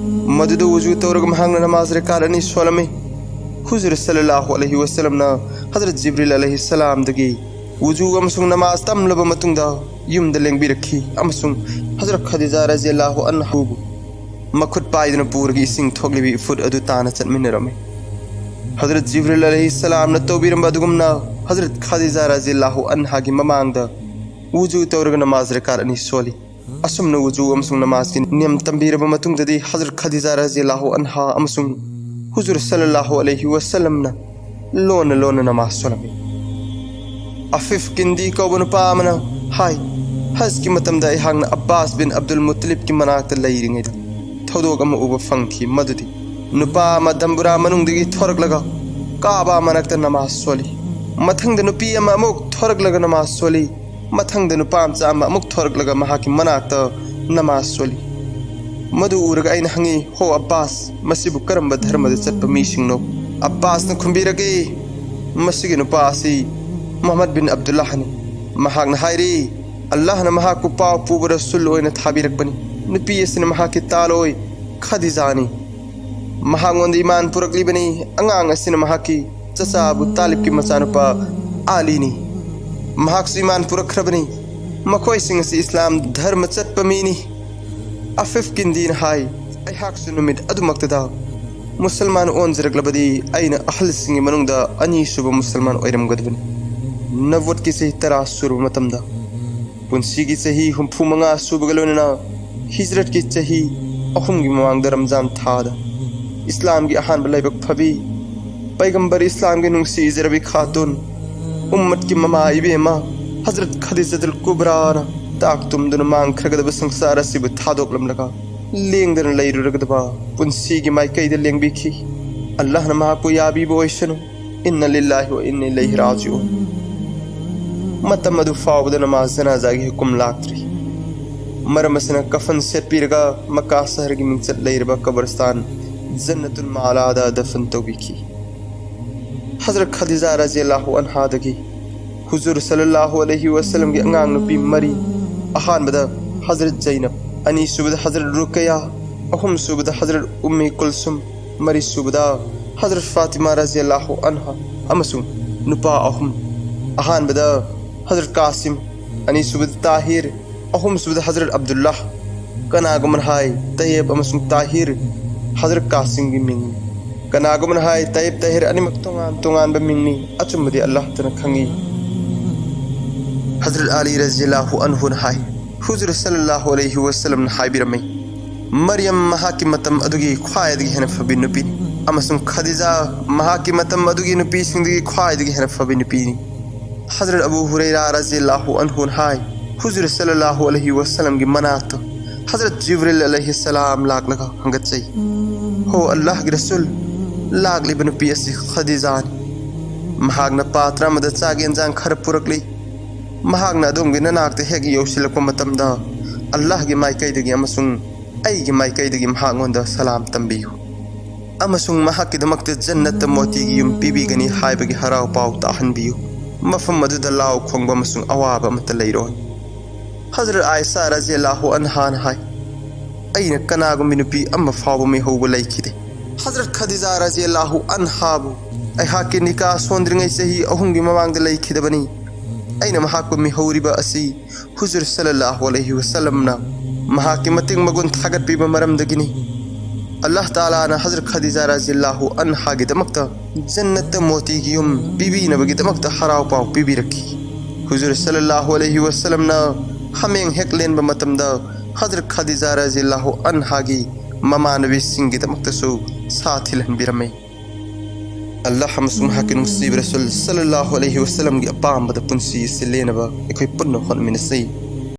ꯃꯗꯨꯗ ꯋꯨꯖꯨ ꯇꯧꯔꯒ ꯃꯍꯥꯛꯅ ꯅꯃꯥꯖ ꯔꯀꯥꯠ ꯑꯅꯤ ꯁꯣꯜꯂꯝꯃꯤ꯫ ꯍꯨꯖꯨꯔ ꯁꯜꯂꯜꯂꯥꯍꯨ ꯑꯂꯩꯍꯤ ꯋꯥꯁꯂꯝꯅ ꯍꯖꯔꯠ ꯖꯤꯕ꯭ꯔꯤꯜ ꯑꯂꯩꯍꯤ ꯁꯂꯥꯝꯗꯒꯤ ꯋꯨꯖꯨ ꯑꯃꯁꯨꯡ ꯅꯃꯥꯖ ꯇꯝꯂꯕ ꯃꯇꯨꯡꯗ ꯌꯨꯝꯗ ꯂꯦꯡꯕꯤꯔꯛꯈꯤ ꯑꯃꯁꯨꯡ ꯍꯖꯔꯠ ꯈꯗꯤꯖꯥ ꯔꯖꯤꯌꯜꯂꯥꯍꯨ ꯑꯟꯍꯥꯕꯨ ꯃꯈꯨꯠ ꯄꯥꯏꯗꯨꯅ ꯄꯨꯔꯒ ꯏꯁꯤꯡ ꯊꯣꯛꯂꯤꯕ ꯏꯐꯨꯠ ꯑꯗꯨ ꯇꯥꯅ ꯆꯠꯃꯤꯟꯅꯔꯝꯃꯤ꯫ ꯍꯖꯔꯠ ꯖꯤꯕ꯭ꯔꯤꯜ ꯑꯂꯩꯍꯤ ꯁꯂꯥꯝꯅ ꯇꯧꯕꯤꯔꯝꯕ ꯑꯗꯨꯒꯨꯝꯅ ꯍꯖꯔꯠ ꯈꯗꯤꯖꯥ ꯔꯖꯤꯌꯜꯂꯥꯍꯨ ꯑꯟꯍꯥꯒꯤ ꯃꯃꯥꯡꯗ ꯋꯨꯖꯨ ꯇꯧꯔꯒ ꯅꯃꯥꯖ ꯔꯀꯥꯠ ꯑꯅꯤ ꯁꯣꯜꯂꯤ꯫ ꯑꯁꯨꯝꯅ ꯋꯨꯖꯨ ꯑꯃꯁꯨꯡ ꯅꯃꯥꯖꯀꯤ ꯅꯤꯌꯝ ꯇꯝꯕꯤꯔꯕ ꯃꯇꯨꯡꯗꯗꯤ ꯍꯖꯔꯠ ꯈꯗꯤꯖꯥ ꯔꯖꯤꯌꯜꯂꯥꯍꯨ ꯑꯟꯍꯥ ꯑꯃꯁꯨꯡ ꯍꯨꯖꯨꯔ ꯁꯜꯂꯜꯂꯥꯍꯨ ꯑꯂꯩꯍꯤ ꯋꯥꯁꯂꯝꯅ ꯂꯣꯟꯅ ꯂꯣꯟꯅ ꯅꯃꯥꯖ ꯁꯣꯜꯂꯝꯃꯤ꯫ ꯑꯐꯤꯐ ꯀꯤꯟꯗꯤ ꯀꯧꯕ ꯅꯨꯄꯥ ꯑꯃꯅ ꯍꯥꯏ, ꯍꯖꯀꯤ ꯃꯇꯝꯗ ꯑꯩꯍꯥꯛꯅ ꯑꯕꯥꯁ ꯕꯤꯟ ꯑꯕꯗꯨꯜ ꯃꯨꯠꯇꯂꯤꯕꯀꯤ ꯃꯅꯥꯛꯇ ꯂꯩꯔꯤꯉꯩꯗ ꯊꯧꯗꯣꯛ ꯑꯃ ꯎꯕ ꯐꯪꯈꯤ꯫ ꯃꯗꯨꯗꯤ ꯅꯨꯄꯥ ꯑꯃ ꯗꯝꯕꯨꯔꯥ ꯃꯅꯨꯡꯗꯒꯤ ꯊꯣꯔꯛꯂꯒ ꯀꯥꯕꯥ ꯃꯅꯥꯛꯇ ꯅꯃꯥꯖ ꯁꯣꯜꯂꯤ꯫ ꯃꯊꯪꯗ ꯅꯨꯄꯤ ꯑꯃ ꯑꯃꯨꯛ ꯊꯣꯔꯛꯂꯒ ꯅꯃꯥꯖ ꯁꯣꯜꯂꯤ꯫ ꯃꯊꯪꯗ ꯅꯨꯄꯥ ꯃꯆꯥ ꯑꯃ ꯑꯃꯨꯛ ꯊꯣꯔꯛꯂꯒ ꯃꯍꯥꯛꯀꯤ ꯃꯅꯥꯛꯇ ꯅꯃꯥꯖ ꯁꯣꯜꯂꯤ꯫ ꯃꯗꯨ ꯎꯔꯒ ꯑꯩꯅ ꯍꯪꯉꯤ, "ꯍꯣ ꯑꯕꯥꯁ, ꯃꯁꯤꯕꯨ ꯀꯔꯝꯕ ꯙꯔꯃꯗ ꯆꯠꯄ ꯃꯤꯁꯤꯡꯅꯣ?" ꯑꯕꯥꯁꯅ ꯈꯨꯝꯕꯤꯔꯛꯏ, "ꯃꯁꯤꯒꯤ ꯅꯨꯄꯥ ꯑꯁꯤ ꯃꯨꯍꯝꯃꯗ ꯕꯤꯟ ꯑꯕꯗꯨꯜꯂꯥꯍꯅꯤ꯫ ꯃꯍꯥꯛꯅ ꯍꯥꯏꯔꯤ, ꯑꯜꯂꯥꯍꯅ ꯃꯍꯥꯛꯄꯨ ꯄꯥꯎ ꯄꯨꯕ ꯔꯁꯨꯜ ꯑꯣꯏꯅ ꯊꯥꯕꯤꯔꯛꯄꯅꯤ꯫ ꯅꯨꯄꯤ ꯑꯁꯤꯅ ꯃꯍꯥꯛꯀꯤ ꯇꯥꯂꯣꯏ ꯈꯗꯤꯖꯥꯅꯤ꯫ ꯃꯍꯥꯛꯉꯣꯟꯗ ꯏꯃꯥꯟ ꯄꯨꯔꯛꯂꯤꯕꯅꯤ꯫ ꯑꯉꯥꯡ ꯑꯁꯤꯅ ꯃꯍꯥꯛꯀꯤ ꯆꯆꯥ ꯑꯕꯨ ꯇꯥꯂꯤꯕꯀꯤ ꯃꯆꯥꯅꯨꯄꯥ ꯑꯥꯂꯤꯅꯤ꯫ ꯃꯍꯥꯛꯁꯨ ꯏꯃꯥꯟ ꯄꯨꯔꯛꯈ꯭ꯔꯕꯅꯤ꯫ ꯃꯈꯣꯏꯁꯤꯡ ꯑꯁꯤ ꯏꯁꯂꯥꯝ ꯙꯔꯃ ꯆꯠꯄ ꯃꯤꯅꯤ꯫" ꯑꯐꯤꯐ ꯀꯤꯟꯗꯤꯅ ꯍꯥꯏ, "ꯑꯩꯍꯥꯛꯁꯨ ꯅꯨꯃꯤꯠ ꯑꯗꯨꯃꯛꯇꯗ ꯃꯨꯁꯜꯃꯥꯟ ꯑꯣꯟꯖꯔꯛꯂꯕꯗꯤ ꯑꯩꯅ ꯑꯍꯜꯁꯤꯡꯒꯤ ꯃꯅꯨꯡꯗ ꯑꯅꯤꯁꯨꯕ ꯃꯨꯁꯜꯃꯥꯟ ꯑꯣꯏꯔꯝꯒꯗꯕꯅꯤ꯫" ꯅꯕꯨꯋꯠꯀꯤ ꯆꯍꯤ ꯇꯔꯥ ꯁꯨꯔꯕ ꯃꯇꯝꯗ, ꯄꯨꯟꯁꯤꯒꯤ ꯆꯍꯤ ꯍꯨꯝꯐꯨ ꯃꯉꯥ ꯁꯨꯕꯒ ꯂꯣꯏꯅꯅ ꯍꯤꯖ꯭ꯔꯠꯀꯤ ꯆꯍꯤ ꯑꯍꯨꯝꯒꯤ ꯃꯃꯥꯡꯗ ꯔꯝꯖꯥꯟ ꯊꯥꯗ ꯏꯁꯂꯥꯝꯒꯤ ꯑꯍꯥꯟꯕ ꯂꯥꯏꯕꯛ ꯐꯕꯤ ꯄꯩꯒꯝꯕꯔ ꯏꯁꯂꯥꯝꯒꯤ ꯅꯨꯡꯁꯤꯖꯔꯕꯤ ꯈꯥꯇꯨꯟ, ꯎꯝꯃꯠꯀꯤ ꯃꯃꯥ ꯏꯕꯦꯝꯃ ꯍꯖꯔꯠ ꯈꯗꯤꯖꯇꯨꯜ ꯀꯨꯕ꯭ꯔꯥꯅ ꯇꯥꯛ ꯇꯨꯝꯗꯨꯅ ꯃꯥꯡꯈ꯭ꯔꯒꯗꯕ ꯁꯪꯁꯥꯔ ꯑꯁꯤꯕꯨ ꯊꯥꯗꯣꯛꯂꯝꯂꯒ ꯂꯦꯡꯗꯅ ꯂꯩꯔꯨꯔꯒꯗꯕ ꯄꯨꯟꯁꯤꯒꯤ ꯃꯥꯏꯀꯩꯗ ꯂꯦꯡꯕꯤꯈꯤ꯫ ꯑꯜꯂꯥꯍꯅ ꯃꯍꯥꯛꯄꯨ ꯌꯥꯕꯤꯕ ꯑꯣꯏꯁꯅꯨ꯫ ꯏꯟꯅ ꯂꯤꯜꯂꯥꯍꯤ ꯋ ꯏꯟꯅ ꯏꯂꯩꯍꯤ ꯔꯥꯖꯤꯎꯟ꯫ ꯃꯇꯝ ꯑꯗꯨ ꯐꯥꯎꯕꯗ ꯅꯃꯥꯖ ꯖꯅꯥꯖꯥꯒꯤ ꯍꯨꯀꯨꯝ ꯂꯥꯛꯇ꯭ꯔꯤ꯫ ꯃꯔꯝ ꯑꯁꯤꯅ ꯀꯐꯟ ꯁꯦꯠꯄꯤꯔꯒ ꯃꯀꯥ ꯁꯍꯔꯒꯤ ꯃꯤꯡꯆꯠ ꯂꯩꯔꯕ ꯀꯕꯔꯁꯇꯥꯟ ꯖꯟꯅꯇꯨꯜ ꯃꯥꯂꯥꯗ ꯗꯐꯟ ꯇꯧꯕꯤꯈꯤ꯫ ꯍꯖꯔꯠ ꯈꯗꯤꯖꯥ ꯔꯖꯤꯌꯜꯂꯥꯍꯨ ꯑꯟꯍꯥꯗꯒꯤ ꯍꯨꯖꯨꯔ ꯁꯜꯂꯜꯂꯥꯍꯨ ꯑꯂꯩꯍꯤ ꯋꯁꯜꯂꯝꯒꯤ ꯑꯉꯥꯡ ꯅꯨꯄꯤ ꯃꯔꯤ, ꯑꯍꯥꯟꯕꯗ ꯍꯖꯔꯠ ꯖꯩꯅꯕ, ꯑꯅꯤꯁꯨꯕꯗ ꯍꯖꯔꯠ ꯔꯨꯀꯌꯥ, ꯑꯍꯨꯝꯁꯨꯕꯗ ꯍꯖꯔꯠ ꯎꯝꯃꯤ ꯀꯨꯜꯁꯨꯝ, ꯃꯔꯤꯁꯨꯕꯗ ꯍꯖꯔꯠ ꯐꯥꯇꯤꯃꯥ ꯔꯖꯤꯌꯜꯂꯥꯍꯨ ꯑꯟꯍꯥ, ꯑꯃꯁꯨꯡ ꯅꯨꯄꯥ ꯑꯍꯨꯝ, ꯑꯍꯥꯟꯕꯗ ꯍꯖꯔꯠ ꯀꯥꯁꯤꯝ, ꯑꯅꯤꯁꯨꯕꯗ ꯇꯥꯍꯤꯔ, ꯑꯍꯨꯝꯁꯨꯕꯗ ꯍꯖꯔꯠ ꯑꯕꯗꯨꯜꯂꯥꯍ꯫ ꯀꯅꯥꯒꯨꯝꯕꯅ ꯍꯥꯏ, ꯇꯌꯦꯕ ꯑꯃꯁꯨꯡ ꯇꯥꯍꯤꯔ ꯍꯖꯔꯠ ꯀꯥꯁꯤꯝꯒꯤ ꯃꯤꯡꯅꯤ꯫ ꯀꯅꯥꯒꯨꯝꯕꯅ ꯍꯥꯏ, ꯇꯌꯦꯕ ꯇꯥꯍꯤꯔ ꯑꯅꯤꯃꯛ ꯇꯣꯉꯥꯟ ꯇꯣꯉꯥꯟꯕ ꯃꯤꯡꯅꯤ꯫ ꯑꯆꯨꯝꯕꯗꯤ ꯑꯜꯂꯥꯍꯇꯅ ꯈꯪꯏ꯫ ꯍꯖꯔꯠ ꯑꯂꯤ ꯔꯖꯤꯌꯜꯂꯥꯍꯨ ꯑꯟꯍꯨꯅ ꯍꯥꯏ, ꯍꯨꯖꯨꯔ ꯁꯜꯂꯜꯂꯥꯍꯨ ꯑꯂꯩꯍꯤ ꯋꯁꯜꯂꯝꯅ ꯍꯥꯏꯕꯤꯔꯝꯃꯤ, ꯃꯔꯤꯌꯝ ꯃꯍꯥꯛꯀꯤ ꯃꯇꯝ ꯑꯗꯨꯒꯤ ꯈ꯭ꯋꯥꯏꯗꯒꯤ ꯍꯦꯟꯅ ꯐꯕꯤ ꯅꯨꯄꯤꯅꯤ, ꯑꯃꯁꯨꯡ ꯈꯗꯤꯖꯥ ꯃꯍꯥꯛꯀꯤ ꯃꯇꯝ ꯑꯗꯨꯒꯤ ꯅꯨꯄꯤꯁꯤꯡꯗꯒꯤ ꯈ꯭ꯋꯥꯏꯗꯒꯤ ꯍꯦꯟꯅ ꯐꯕꯤ ꯅꯨꯄꯤꯅꯤ꯫ ꯍꯖꯔꯠ ꯑꯕꯨ ꯍꯨꯔꯩꯔꯥ ꯔꯖꯤꯌꯜꯂꯥꯍꯨ ꯑꯟꯍꯨꯅ ꯍꯥꯏ, ꯍꯨꯖꯨꯔ ꯁꯜꯂꯜꯂꯥꯍꯨ ꯑꯂꯩꯍꯤ ꯋꯁꯜꯂꯝꯒꯤ ꯃꯅꯥꯛꯇ ꯍꯖꯔꯠ ꯖꯤꯕ꯭ꯔꯤꯜ ꯑꯂꯩꯍꯤ ꯁꯂꯥꯝ ꯂꯥꯛꯂꯒ ꯍꯪꯒꯠꯆꯩ, "ꯍꯣ ꯑꯜꯂꯥꯍꯒꯤ ꯔꯁꯨꯜ, ꯂꯥꯛꯂꯤꯕ ꯅꯨꯄꯤ ꯑꯁꯤ ꯈꯗꯤꯖꯥꯅꯤ꯫ ꯃꯍꯥꯛꯅ ꯄꯥꯇ꯭ꯔ ꯑꯃꯗ ꯆꯥꯛ ꯌꯦꯟꯖꯥꯡ ꯈꯔ ꯄꯨꯔꯛꯂꯤ꯫ ꯃꯍꯥꯛꯅ ꯑꯗꯣꯝꯒꯤ ꯅꯅꯥꯛꯇ ꯍꯦꯛ ꯌꯧꯁꯤꯜꯂꯛꯄ ꯃꯇꯝꯗ ꯑꯜꯂꯥꯍꯒꯤ ꯃꯥꯏꯀꯩꯗꯒꯤ ꯑꯃꯁꯨꯡ ꯑꯩꯒꯤ ꯃꯥꯏꯀꯩꯗꯒꯤ ꯃꯍꯥꯛꯉꯣꯟꯗ ꯁꯂꯥꯝ ꯇꯝꯕꯤꯌꯨ, ꯑꯃꯁꯨꯡ ꯃꯍꯥꯛꯀꯤꯗꯃꯛꯇ ꯖꯟꯅꯠꯇ ꯃꯣꯇꯤꯒꯤ ꯌꯨꯝ ꯄꯤꯕꯤꯒꯅꯤ ꯍꯥꯏꯕꯒꯤ ꯍꯔꯥꯎ ꯄꯥꯎ ꯇꯥꯍꯟꯕꯤꯌꯨ꯫ ꯃꯐꯝ ꯑꯗꯨꯗ ꯂꯥꯎ ꯈꯣꯡꯕ ꯑꯃꯁꯨꯡ ꯑꯋꯥꯕ ꯑꯃꯠꯇ ꯂꯩꯔꯣꯏ"꯫ ꯍꯖꯔꯠ ꯑꯥꯏꯁꯥ ꯔꯖꯤꯌꯜꯂꯥꯍꯨ ꯑꯟꯍꯥꯅ ꯍꯥꯏ, "ꯑꯩꯅ ꯀꯅꯥꯒꯨꯝꯕꯤ ꯅꯨꯄꯤ ꯑꯃ ꯐꯥꯎꯕ ꯃꯤꯍꯧꯕ ꯂꯩꯈꯤꯗꯦ"꯫ ꯍꯖꯔꯠ ꯈꯗꯤꯖꯥ ꯔꯖꯤꯌꯜꯂꯥꯍꯨ ꯑꯟꯍꯥꯕꯨ ꯑꯩꯍꯥꯛꯀꯤ ꯅꯤꯀꯥ ꯁꯣꯟꯗ꯭ꯔꯤꯉꯩ ꯆꯍꯤ ꯑꯍꯨꯝꯒꯤ ꯃꯃꯥꯡꯗ ꯂꯩꯈꯤꯗꯕꯅꯤ꯫ ꯑꯩꯅ ꯃꯍꯥꯛꯄꯨ ꯃꯤꯍꯧꯔꯤꯕ ꯑꯁꯤ ꯍꯨꯖꯨꯔ ꯁꯜꯂꯜꯂꯥꯍꯨ ꯑꯂꯩꯍꯤ ꯋꯁꯜꯂꯝꯅ ꯃꯍꯥꯛꯀꯤ ꯃꯇꯤꯛ ꯃꯒꯨꯟ ꯊꯥꯒꯠꯄꯤꯕ ꯃꯔꯝꯗꯒꯤꯅꯤ꯫ ꯑꯜꯂꯥꯍ ꯇꯥꯂꯥꯅ ꯍꯖꯔꯠ ꯈꯗꯤꯖꯥ ꯔꯖꯤꯌꯜꯂꯥꯍꯨ ꯑꯟꯍꯥꯒꯤꯗꯃꯛꯇ ꯖꯟꯅꯠꯇ ꯃꯣꯇꯤꯒꯤ ꯌꯨꯝ ꯄꯤꯕꯤꯅꯕꯒꯤꯗꯃꯛꯇ ꯍꯔꯥꯎ ꯄꯥꯎ ꯄꯤꯕꯤꯔꯛꯈꯤ꯫ ꯍꯨꯖꯨꯔ ꯁꯜꯂꯜꯂꯥꯍꯨ ꯑꯂꯩꯍꯤ ꯋꯁꯜꯂꯝꯅ ꯍꯥꯃꯦꯡ ꯍꯦꯛ ꯂꯦꯟꯕ ꯃꯇꯝꯗ ꯍꯖꯔꯠ ꯈꯗꯤꯖꯥ ꯔꯖꯤꯌꯜꯂꯥꯍꯨ ꯑꯟꯍꯥꯒꯤ ꯃꯃꯥꯟꯅꯕꯤꯁꯤꯡꯒꯤꯗꯃꯛꯇꯁꯨ ꯁꯥ ꯊꯤꯜꯍꯟꯕꯤꯔꯝꯃꯤ꯫ ꯑꯜꯂꯥꯍ ꯑꯃꯁꯨꯡ ꯃꯍꯥꯛꯀꯤ ꯅꯨꯡꯁꯤꯕ ꯔꯁꯨꯜ ꯁꯜꯂꯜꯂꯥꯍꯨ ꯑꯂꯩꯍꯤ ꯋꯁꯜꯂꯝꯒꯤ ꯑꯄꯥꯝꯕꯗ ꯄꯨꯟꯁꯤ ꯑꯁꯤ ꯂꯦꯟꯅꯕ ꯑꯩꯈꯣꯏ ꯄꯨꯟꯅ ꯍꯣꯠꯅꯃꯤꯟꯅꯁꯤ꯫